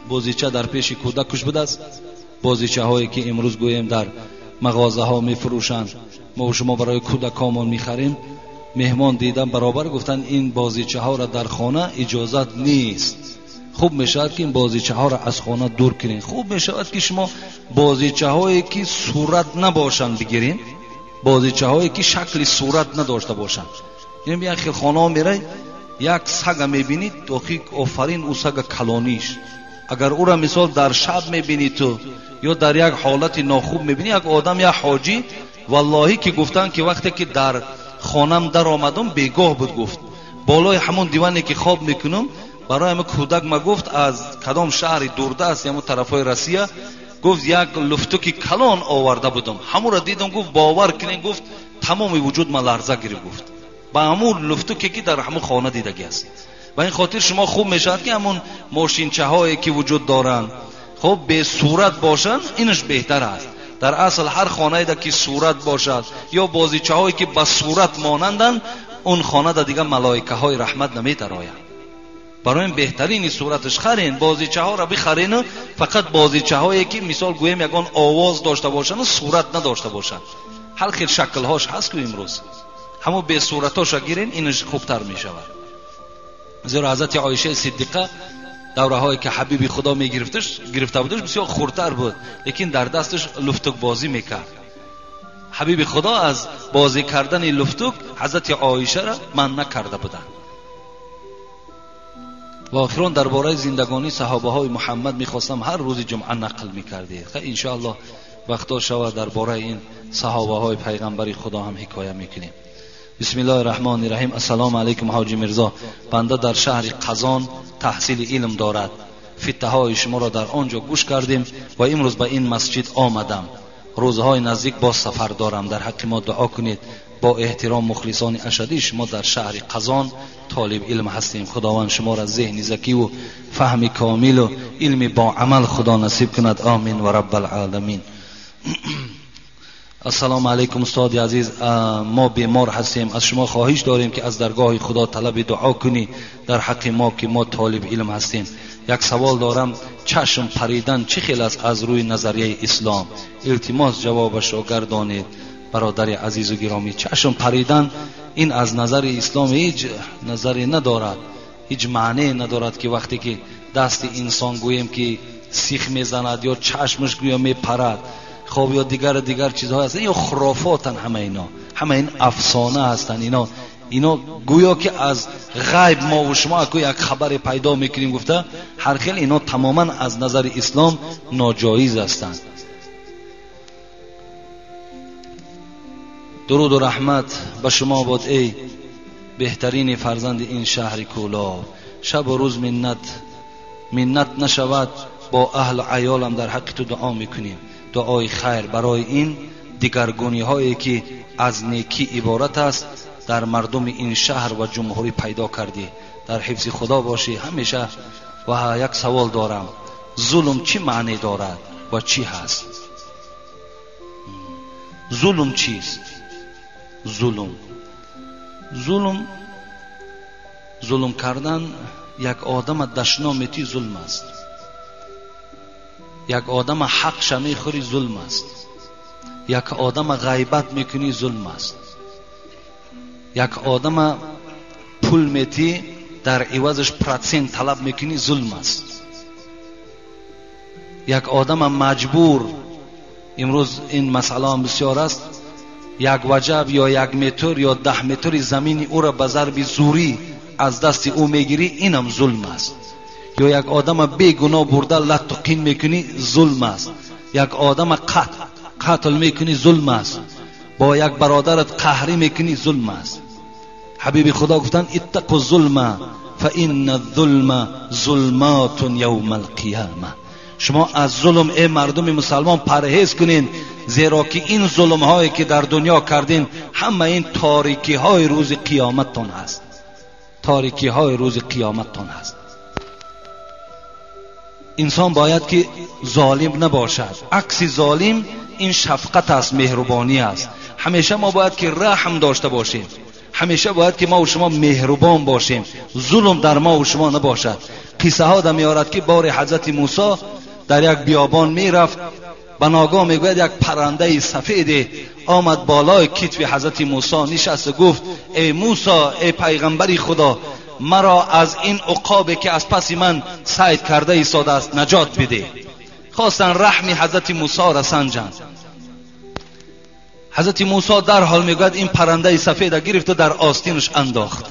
بازیچه در پیش کودکش بوده است، بازیچه هایی که امروز گوییم در مغازه ها می فروشند، ما و شما برای کودکامون می خریم. مهمان دیدن برابر گفتن این بازیچه ها را در خانه اجازت نیست. خوب می شود که این بازیچه ها را از خانه دور کنین. خوب می شود که شما بازیچه هایی که صورت نباشند بگیرین. Бозичаҳое ки шакли сурат надошта бошанд. Ин як хел хонаҳо мерай, як сага мебинӣ, охи офарин ӯ сага калониш. Агар ӯра мисол дар шаб мебинӣ ту ё дар як ҳолати нохуб мебинӣ, як одам, як ҳоҷӣ, валлоҳӣ ки гуфтанд ки вақте ки дар хонам даромадам, бегоҳ буд, гуфт болои ҳамон диване ки хоб мекунам, барои ҳамин кӯдак ма гуфт аз кадом шаҳри дурдаст, ҳамон тарафҳои Россия, гуфт як луфтуки калон оварда будам, ҳамонро дидам, гуфт бовар кунед, гуфт тамоми вуҷуд ма ларза гирифт, гуфт ба ҳамон луфтуке ки дар ҳамон хона дидагӣ аст. Ба ин хотир шумо хуб мешавад ки ҳамон мошинчаҳое ки вуҷуд доранд, хуб бесурат бошанд, инаш беҳтар аст. Дар асл ҳар хонае ки сурат бошад ё бозичаҳое ки ба сурат монанданд, он хонада дигар малоикаҳои раҳмат намедароянд. Барои ин беҳтарини сураташ харен, бозичаҳоро бихарену фақат бозичаҳое ки мисол гӯем ягон овоз дошта бошанд, сурат надошта бошанд. Ҳар хел шаклҳош ҳаст ку имрӯз, ҳамон бесуратҳоша гирен, инаш хубтар мешавад. Зеро ҳазрати Оишаи Сиддиқа давраҳое ки ҳабиби Худо мегирифташ, гирифта будаш, бисёр хурдтар буд, лекин дар дасташ луфтукбозӣ мекард. Ҳабиби Худо аз бозӣ кардани луфтук ҳазрати Оишаро манъ накарда буданд. Ва охирон дар бораи зиндагонии саҳобаҳои Муҳаммад мехостам ҳар рӯзи ҷумъа нақл мекардед. Иншоаллоҳ вақто шавад дар бораи ин саҳобаҳои пайғамбари Худо ҳам ҳикоя мекунем. Бисмиллоҳи раҳмони раҳим. Ассалому алайкум ҳоҷи Мирзо. Банда дар шаҳри Қазон таҳсили илм дорад. Фиттаҳои шуморо дар он ҷо гӯш кардем ва имрӯз ба ин масҷид омадам. Рӯзҳои наздик боз сафар дорам. Дар ҳаққи мо дуо кунед. Бо эҳтиром мухлисони ашадии шумо дар шаҳри Қазон толиб илм ҳастем. Худованд шуморо зеҳни закиву фаҳми комилу илми бо амал Худо насиб кунад. Амин ва раббал оламин. Ассалому алайкум устоди азиз. Мо бемор ҳастем. Аз шумо хоҳиш дорем ки аз даргоҳи Худо талаби дуо кунӣ дар ҳаққи мо ки мо толиб илм ҳастем. Як савол дорам: чашм паридан чӣ хел аст аз рӯи назарияи ислом? Илтимос ҷавобашро гардонед. Бародари азизу гиромӣ, чашм паридан ин аз назари ислом ҳеҷ назаре надорад, ҳеҷ маънее надорад ки вақте ки дасти инсон гӯем ки сих мезанад ё чашмаш гӯё мепарад, хоб ё дигар чизҳо ҳастанд, ё хурофотанд. Ҳама ино, ҳама ин афсона ҳастанд. Ино гӯё ки аз ғайб мо ва шумо аку як хабаре пайдо мекунем гуфта, ҳар хел ино тамоман аз назари ислом ноҷоиз ҳастанд. Дуруду раҳмат ба шумо бод эй беҳтарини фарзанди ин шаҳри Кӯлоб. Шабу рӯз миннат нашавад, бо аҳлу аёлам дар ҳаққи ту дуо мекунем. Дуои хайр барои ин дигаргуниҳое ки аз некӣ иборат аст дар мардуми ин шаҳр ва ҷумҳурӣ пайдо кардӣ. Дар ҳифзи Худо бошӣ ҳамеша. Ва як савол дорам: зулм чӣ маъне дорад ва чӣ ҳаст? Зулм чист? Зулм кардан, як одама дашном метӣ зулм аст, як одама ҳақша мехӯрӣ зулм аст, як одама ғайбат мекунӣ зулм аст, як одама пул метӣ дар ивазаш процент талаб мекунӣ зулм аст, як одама маҷбур, имрӯз ин масъала ҳам бисёр аст, як ваҷаб ё як метр ё 10 метри замини ӯро ба зарби зурӣ аз дасти ӯ мегирӣ, инам зулм аст. Ё як одама бегуноҳ бурда латту қин мекунӣ зулм аст, як одама қатл мекунӣ зулм аст, бо як бародарат қаҳрӣ мекунӣ зулм аст. Ҳабиби Худо гуфтанд: иттақу зулма фа инна зулма зулматун явмал қияма. Шумо аз зулм эй мардуми мусалмон парҳез кунед, зеро ки ин зулмҳое ки дар дунё кардин ҳама ин торикиҳои рӯзи қиёматтон ҳаст, торикиҳои рӯзи қиёматтон ҳаст. Инсон бояд ки золим набошад. Акси золим ин шафқат аст, меҳрубонӣ аст. Ҳамеша мо бояд ки раҳм дошта бошем, ҳамеша бояд ки мо ва шумо меҳрубон бошем, зулм дар мо ва шумо набошад. Қиссаҳо да меорад ки бори ҳазрати Мусо дар як биёбон мерафт, ба ногоҳ мегӯяд як паррандаи сафеде омад болои китфи ҳазрати Мусо нишаст ва гуфт: эй Мусо, эй пайғамбари Худо, маро аз ин уқобе ки аз паси ман сайд карда истодааст наҷот бидеҳ. Хостанд раҳми ҳазрати Мусоро санҷанд. ҳазрати Мусо дарҳол мегӯяд ин паррандаи сафеда гирифту дар остинаш андохт.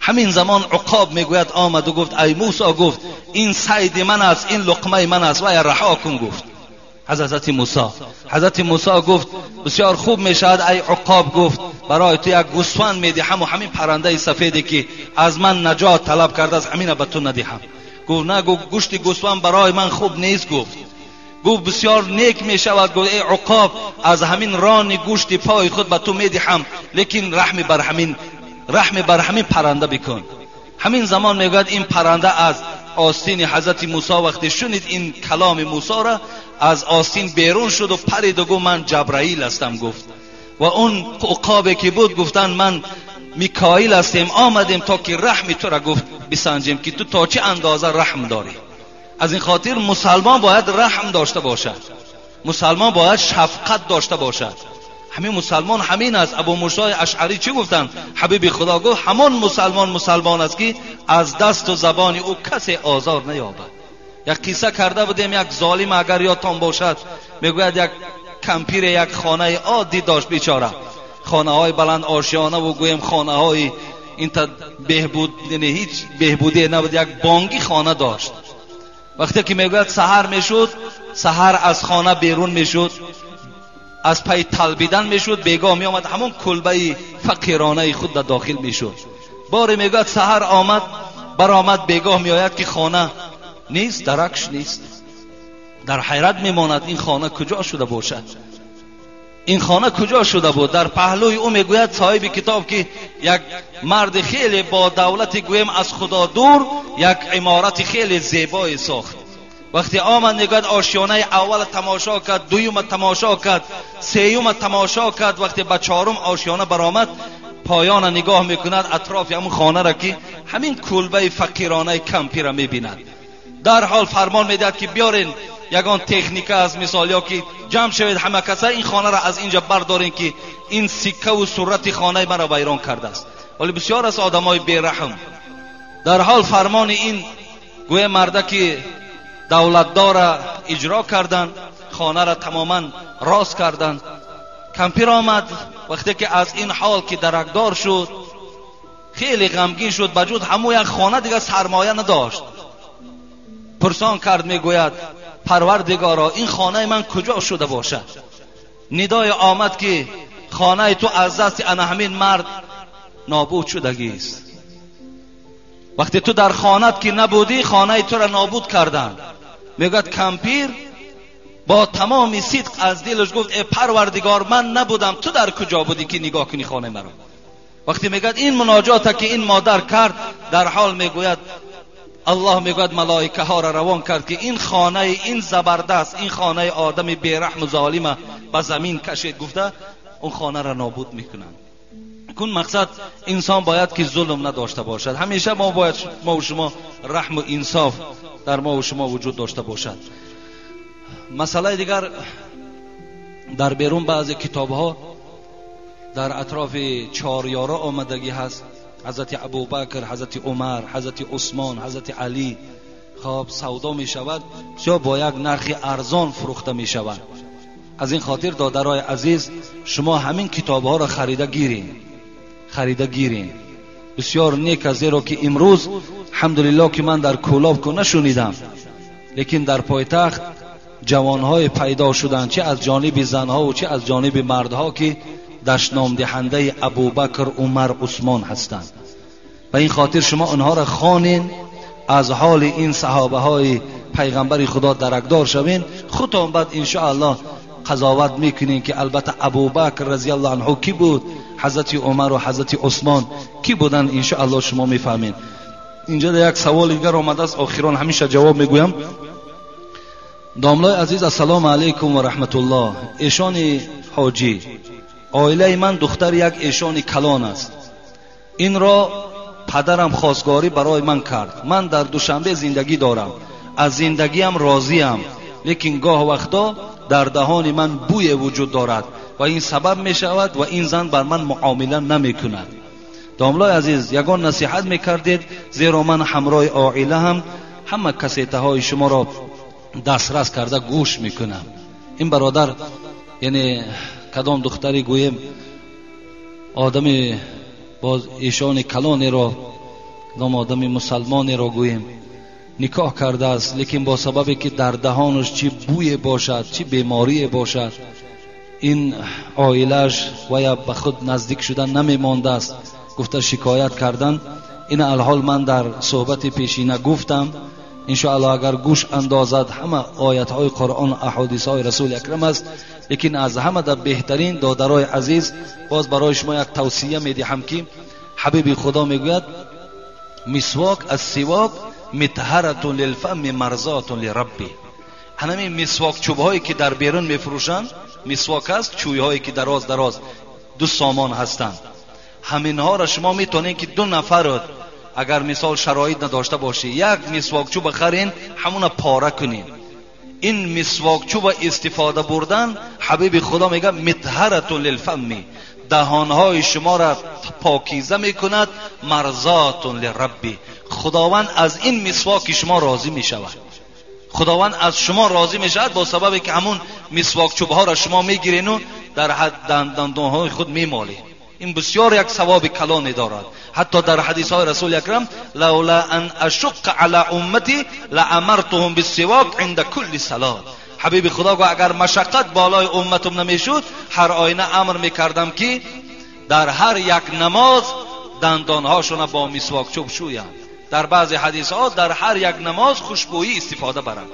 Ҳамин замон Уқоб мегӯяд омаду гуфт ай Мусо, гуфт ин сайди ман аст, ин луқмаи ман аст, вая раҳо кун, гуфт аз ҳазрати Мусо. Ҳазрати Мусо гуфт бисёр хуб мешавад ай Уқоб, гуфт барои ту як гӯсфанд медиҳам ва ҳамин паррандаи сафеде ки аз ман наҷот талаб кардааст ҳамина ба ту надиҳам. Гуфт на, гуфт гӯшти гӯсфанд барои ман хуб нест. Гуфт бисёр нек мешавад. Гуфт эй Уқоб, аз ҳамин рони гӯшти пои худ ба ту медиҳам, лекин раҳми бар ҳамин парранда бикун. Ҳамин замон мегӯяд ин парранда аз остини ҳазрати Мусо вақте шунид ин каломи Мусоро аз остин берун шуд ва парид ва гуфт ман Ҷабраил ҳастам, гуфт. Ва он уқобе ки буд гуфтанд ман Микоил ҳастем, омадем то ки раҳми тура, гуфт, бисанҷем ки ту то чӣ андоза раҳм дорӣ. Аз ин хотир мусалмон бояд раҳм дошта бошад, мусалмон бояд шафқат дошта бошад. Ҳамин мусалмон ҳамин аст. Абу Мусои Ашъарӣ чӣ гуфтанд? Ҳабиби Худо гуфт ҳамон мусалмон мусалмон аст ки аз дасту забони ӯ касе озор наёбад. Як қисса карда будем, як золим агар ёдтон бошад, мегӯяд як кампире як хонаи оддӣ дошт бечора, хонаҳои баланд ошёнаву гӯем хонаҳои инта беҳбуд, ҳеҷ беҳбудие набуд, як бонги хона дошт. Вақте ки мегӯяд саҳар мешуд, саҳар аз хона берун мешуд, аз пай талбидан мешуд, бегоҳ меомад ҳамон кулбаи фақиронаи худ да дохил мешуд. Боре мегӯяд саҳар омад, баромад, бегоҳ меояд ки хона нест, даракш нест. Дар ҳайрат мемонад ин хона куҷо шуда бошад, ин хона куҷо шуда буд. Дар паҳлӯи ӯ мегӯяд соҳиби китоб ки як марди хеле бо давлати гӯем аз худо дур як иморати хеле зебое сохт. Вақте омад мегӯяд ошёнаи аввала тамошо кард, дуюма тамошо кард, сеюма тамошо кард. Вақте ба чорум ошёна баромад, поёна нигоҳ мекунад атрофи ҳамун хонара ки ҳамин кулбаи фақиронаи кампира мебинад. Дарҳол фармон медиҳад ки биёрен ягон техника аз мисол ё ки ҷамъ шавед ҳама каса ин хонаро аз инҷа бардорен ки ин сиккаву сурати хонаи маро вайрон кардааст. Вале бисёр аст одамои бераҳм. Дарҳол фармони ин гӯя марда ки давлатдора иҷро карданд, хонаро тамоман рост карданд. Кампир омад, вақте ки аз ин ҳол ки даракдор шуд, хеле ғамгин шуд. Ба ҷуз ҳамун як хона дигар сармоя надошт. Пурсон кард, мегӯяд парвардигоро, ин хонаи ман куҷо шуда бошад? Нидои омад ки хонаи ту аз дасти ана ҳамин мард нобуд шудагист. Вақте ту дар хонат ки набудӣ, хонаи тура нобуд карданд. Мегӯяд кампир бо тамоми сидқ аз дилаш гуфт э парвардигор, ман набудам, ту дар куҷо будӣ ки нигоҳ кунӣ хонаи маро? Вақте мегӯяд ин муноҷота ки ин модар кард, дар ҳол мегӯяд аллоҳ мегӯяд малоикаҳоро равон кард ки ин хонаи ин забардаст, ин хонаи одами бераҳму золима ба замин кашед, гуфта он хонаро нобуд мекунанд. Кун мақсад инсон бояд ки зулм надошта бошад. Ҳамеша мо бояд мо шумо раҳму инсоф дар мо шумо вуҷуд дошта бошад. Масъалаи дигар, дар берун баъзе китобҳо дар атрофи чор ёра омадагӣ ҳаст. ҳазрати Абубакр, ҳазрати Умар, ҳазрати Усмон, ҳазрати Алӣ. Хоб савдо мешавад, бисёр бо як нархи арзон фурӯхта мешавад. Аз ин хотир додарои азиз, шумо ҳамин китобҳоро харида гиред, харида гиред. Бисёр нек аст, зеро ки имрӯз ҳамдулиллоҳ ки ман дар Кӯлоб ку нашунидам, лекин дар пойтахт ҷавонҳое пайдо шуданд, чи аз ҷониби занҳову чи аз ҷониби мардҳо, ки дашномдиҳандаи Абубакр, Умар, Усмон ҳастанд. Ба ин хотир шумо онҳоро хонен, аз ҳоли ин саҳобаҳои пайғамбари Худо даракдор шавен, худтон баъд иншоаллоҳ қазоват мекунем ки албатта Абубакр разияллоҳу анҳу ки буд, ҳазрати Умар ва ҳазрати Усмон ки буданд, иншоаллоҳ шумо мефаҳмед. Инҷа як саволи дигар омадааст, охирон ҳамеша ҷавоб мегӯям. Домлои азиз, ассалому алайкум ва раҳматуллоҳ. Эшони ҳоҷӣ, оилаи ман духтари як эшони калон аст. Инро падарам хостгорӣ барои ман кард. Ман дар Душанбе зиндагӣ дорам, аз зиндагиам розиам, лекин гоҳ вақто дар даҳони ман бӯе вуҷуд дорад ва ин сабаб мешавад ва ин зан бар ман муомила намекунад. Домлои азиз, ягон насиҳат мекардед, зеро ман ҳамроҳи оилаам ҳама кассетаҳои шуморо дастрас карда гӯш мекунам. Ин бародар яъне Кадом духтари гӯем одами боз эшони калонеро, кадом одами мусалмонеро гӯем никоҳ кардааст, лекин бо сабабе ки дар даҳонаш чӣ бӯе бошад, чӣ беморие бошад, ин оилааш вая ба худ наздик шуда намемондааст, гуфта шикоят кардан. Ин алҳол ман дар суҳбати пешина гуфтам, иншоаллоҳ агар гӯш андозад ҳама оятҳои Қуръон, аҳодисҳои Расули Акрам аст. Лекин аз ҳама дар беҳтарин додарои азиз боз барои шумо як тавсия медиҳам ки ҳабиби Худо мегӯяд мисвок аз сивок митҳаратун лилфами марзотун лирабби. Ҳамин мисвок чӯбҳое ки дар берун мефурӯшанд, мисвок аст, чӯйҳое ки дароз дароз 2 сомон ҳастанд, ҳаминҳоро шумо метавонед ки 2 нафарот агар мисол шароит надошта бошӣ як мисвокчӯба харин, ҳамуна пора кунед. Ин мисвокчӯба истифода бурдан, ҳабиби Худо мегӯяд митҳаратун лилфами, даҳонҳои шуморо покиза мекунад, марзотун лирабби, Худованд аз ин мисвоки шумо розӣ мешавад. Худованд аз шумо розӣ мешавад бо сабабе ки ҳамун мисвокчӯбҳоро шумо мегирину дар дандонҳои худ мемолед. Ин бисёр як савоби калоне дорад. Ҳатто дар ҳадисҳои Расули Акрам лаула ан ашуққа ала уммати лаамартуҳум биссивок инда кулли салот. Ҳабиби Худо гуфт агар машаққат болои умматум намешуд, ҳар оина амр мекардам ки дар ҳар як намоз дандонҳошона бо мисвокчӯб шӯянд. Дар баъзе ҳадисҳо дар ҳар як намоз хушбӯйӣ истифода баранд.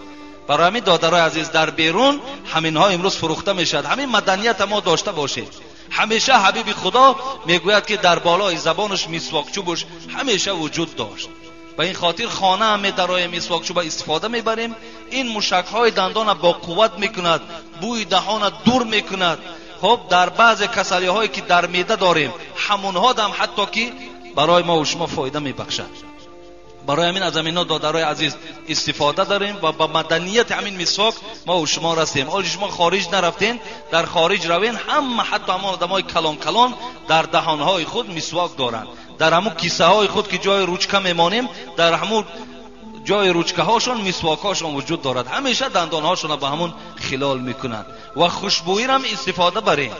Барои ҳамин додарои азиз дар берун ҳаминҳо имрӯз фурӯхта мешавад. Ҳамин маданията мо дошта бошед. Ҳамеша ҳабиби Худо мегӯяд ки дар болои забонаш мисвокчӯбаш ҳамеша вуҷуд дошт. Ба ин хотир хона ҳам медароем, мисвокчӯба истифода мебарем. Ин мушакҳои дандона бо қувват мекунад, бӯи даҳона дур мекунад. Хоб дар баъзе касалиҳое ки дар меъда дорем, ҳамонҳо дам ҳатто ки барои мо ва шумо фоида мебахшад. Барои ҳамин аз ҳаминҳо додарои азиз истифода дорем ва ба маданияти ҳамин мисвок мо ва шумо растем. Ҳоло шумо хориҷ нарафтен, дар хориҷ равен, ҳама ҳатто ҳамон одамои калон калон дар даҳонҳои худ мисвок доранд. Дар ҳамун кисаҳои худ ки ҷои ручка мемонем, дар ҳамун ҷои ручкаҳошон мисвокҳошон вуҷуд дорад. Ҳамеша дандонҳошонро ба ҳамун хилол мекунанд ва хушбӯйирам истифода барем.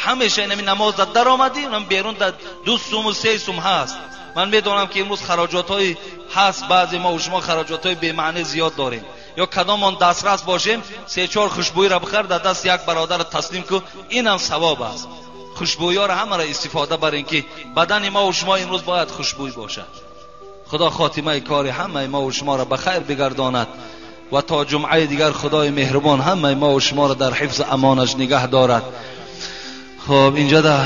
Ҳамеша ин ҳамин намоз дар даромадӣ, унам берун дар 2 сум ва 3 сум ҳаст. Ман медонам ки имрӯз хароҷотҳои ҳаст, баъзе мо ва шумо хароҷотҳои бемаъне зиёд дорем. Ё кадомон дастрас бошем, 3-4 хушбӯйиро бихар, дар даст як бародарро таслим кун, инам савоб аст. Хушбӯйиҳоро ҳамаро истифода барем ки бадани мо ва шумо имрӯз бояд хушбӯй бошад. Худо хотимаи кори ҳамаи мо ва шуморо ба хайр бигардонад ва то ҷумъаи дигар Худои меҳрубон ҳамаи мо ва шуморо дар ҳифзи амонаш нигаҳ дорад. Хоб инҷа да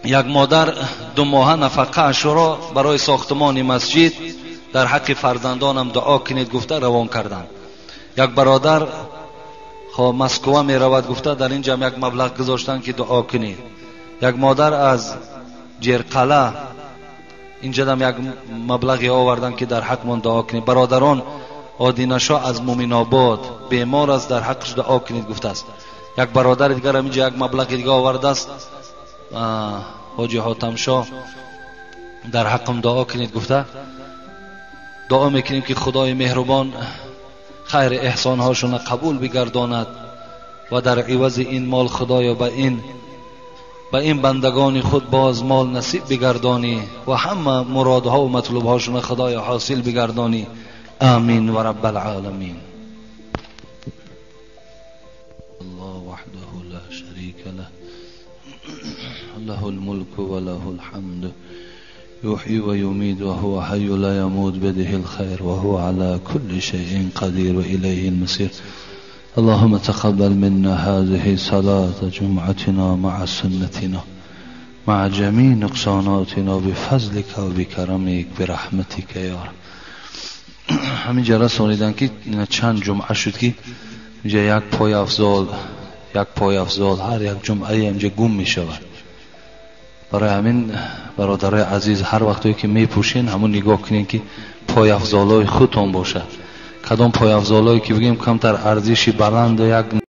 як модар 2 моҳа нафақаашро барои сохтмони масҷид дар ҳаққи фарзандонам дуо кунед гуфта равон карданд. Як бародар хоб Москва меравад гуфта дар ин ҷам як маблағ гузоштанд ки дуо кунед. Як модар аз Ҷерқала инҷадам як маблағе оварданд ки дар ҳақмон дуо кунед. Бародарон Одинашо аз Муминобод бемор аст, дар ҳаққаш дуо кунед гуфтааст. Як бародари дигарам инҷа як маблағи дига овардааст, ҳоҷи Ҳотамшо дар ҳаққам дуо кунед гуфта. Дуо мекунем ки Худои меҳрубон хайри эҳсонҳошонро қабул бигардонад ва дар ивази ин мол Худоё ба ин бандагони худ боз мол насиб бигардонӣ ва ҳама муродҳо ва матлубҳошонро Худоё ҳосил бигардонӣ. Амин ва раббал оламин. الله وحده لا شريك له له الملك وله الحمد يحيي ويميت وهو حي لا يموت بيده الخير وهو على كل شيء قدير وإليه المصير. اللهم تقبل منا هذه صلاة جمعتنا مع سنتنا مع جميع نقصاناتنا بفضلك وبكرمك برحمتك يا رب. همینجا رسوندن که چند جمعه شد که اینجا یک پای افزال، یک پای افزال هر یک جمعه اینجا گم می شود. برای همین برادرای عزیز هر وقتی که می پوشین همون نگاه کنین که پای افزالای خودتون باشد. کدام پای افزالایی که بگیم کمتر ارزشی بلند و یک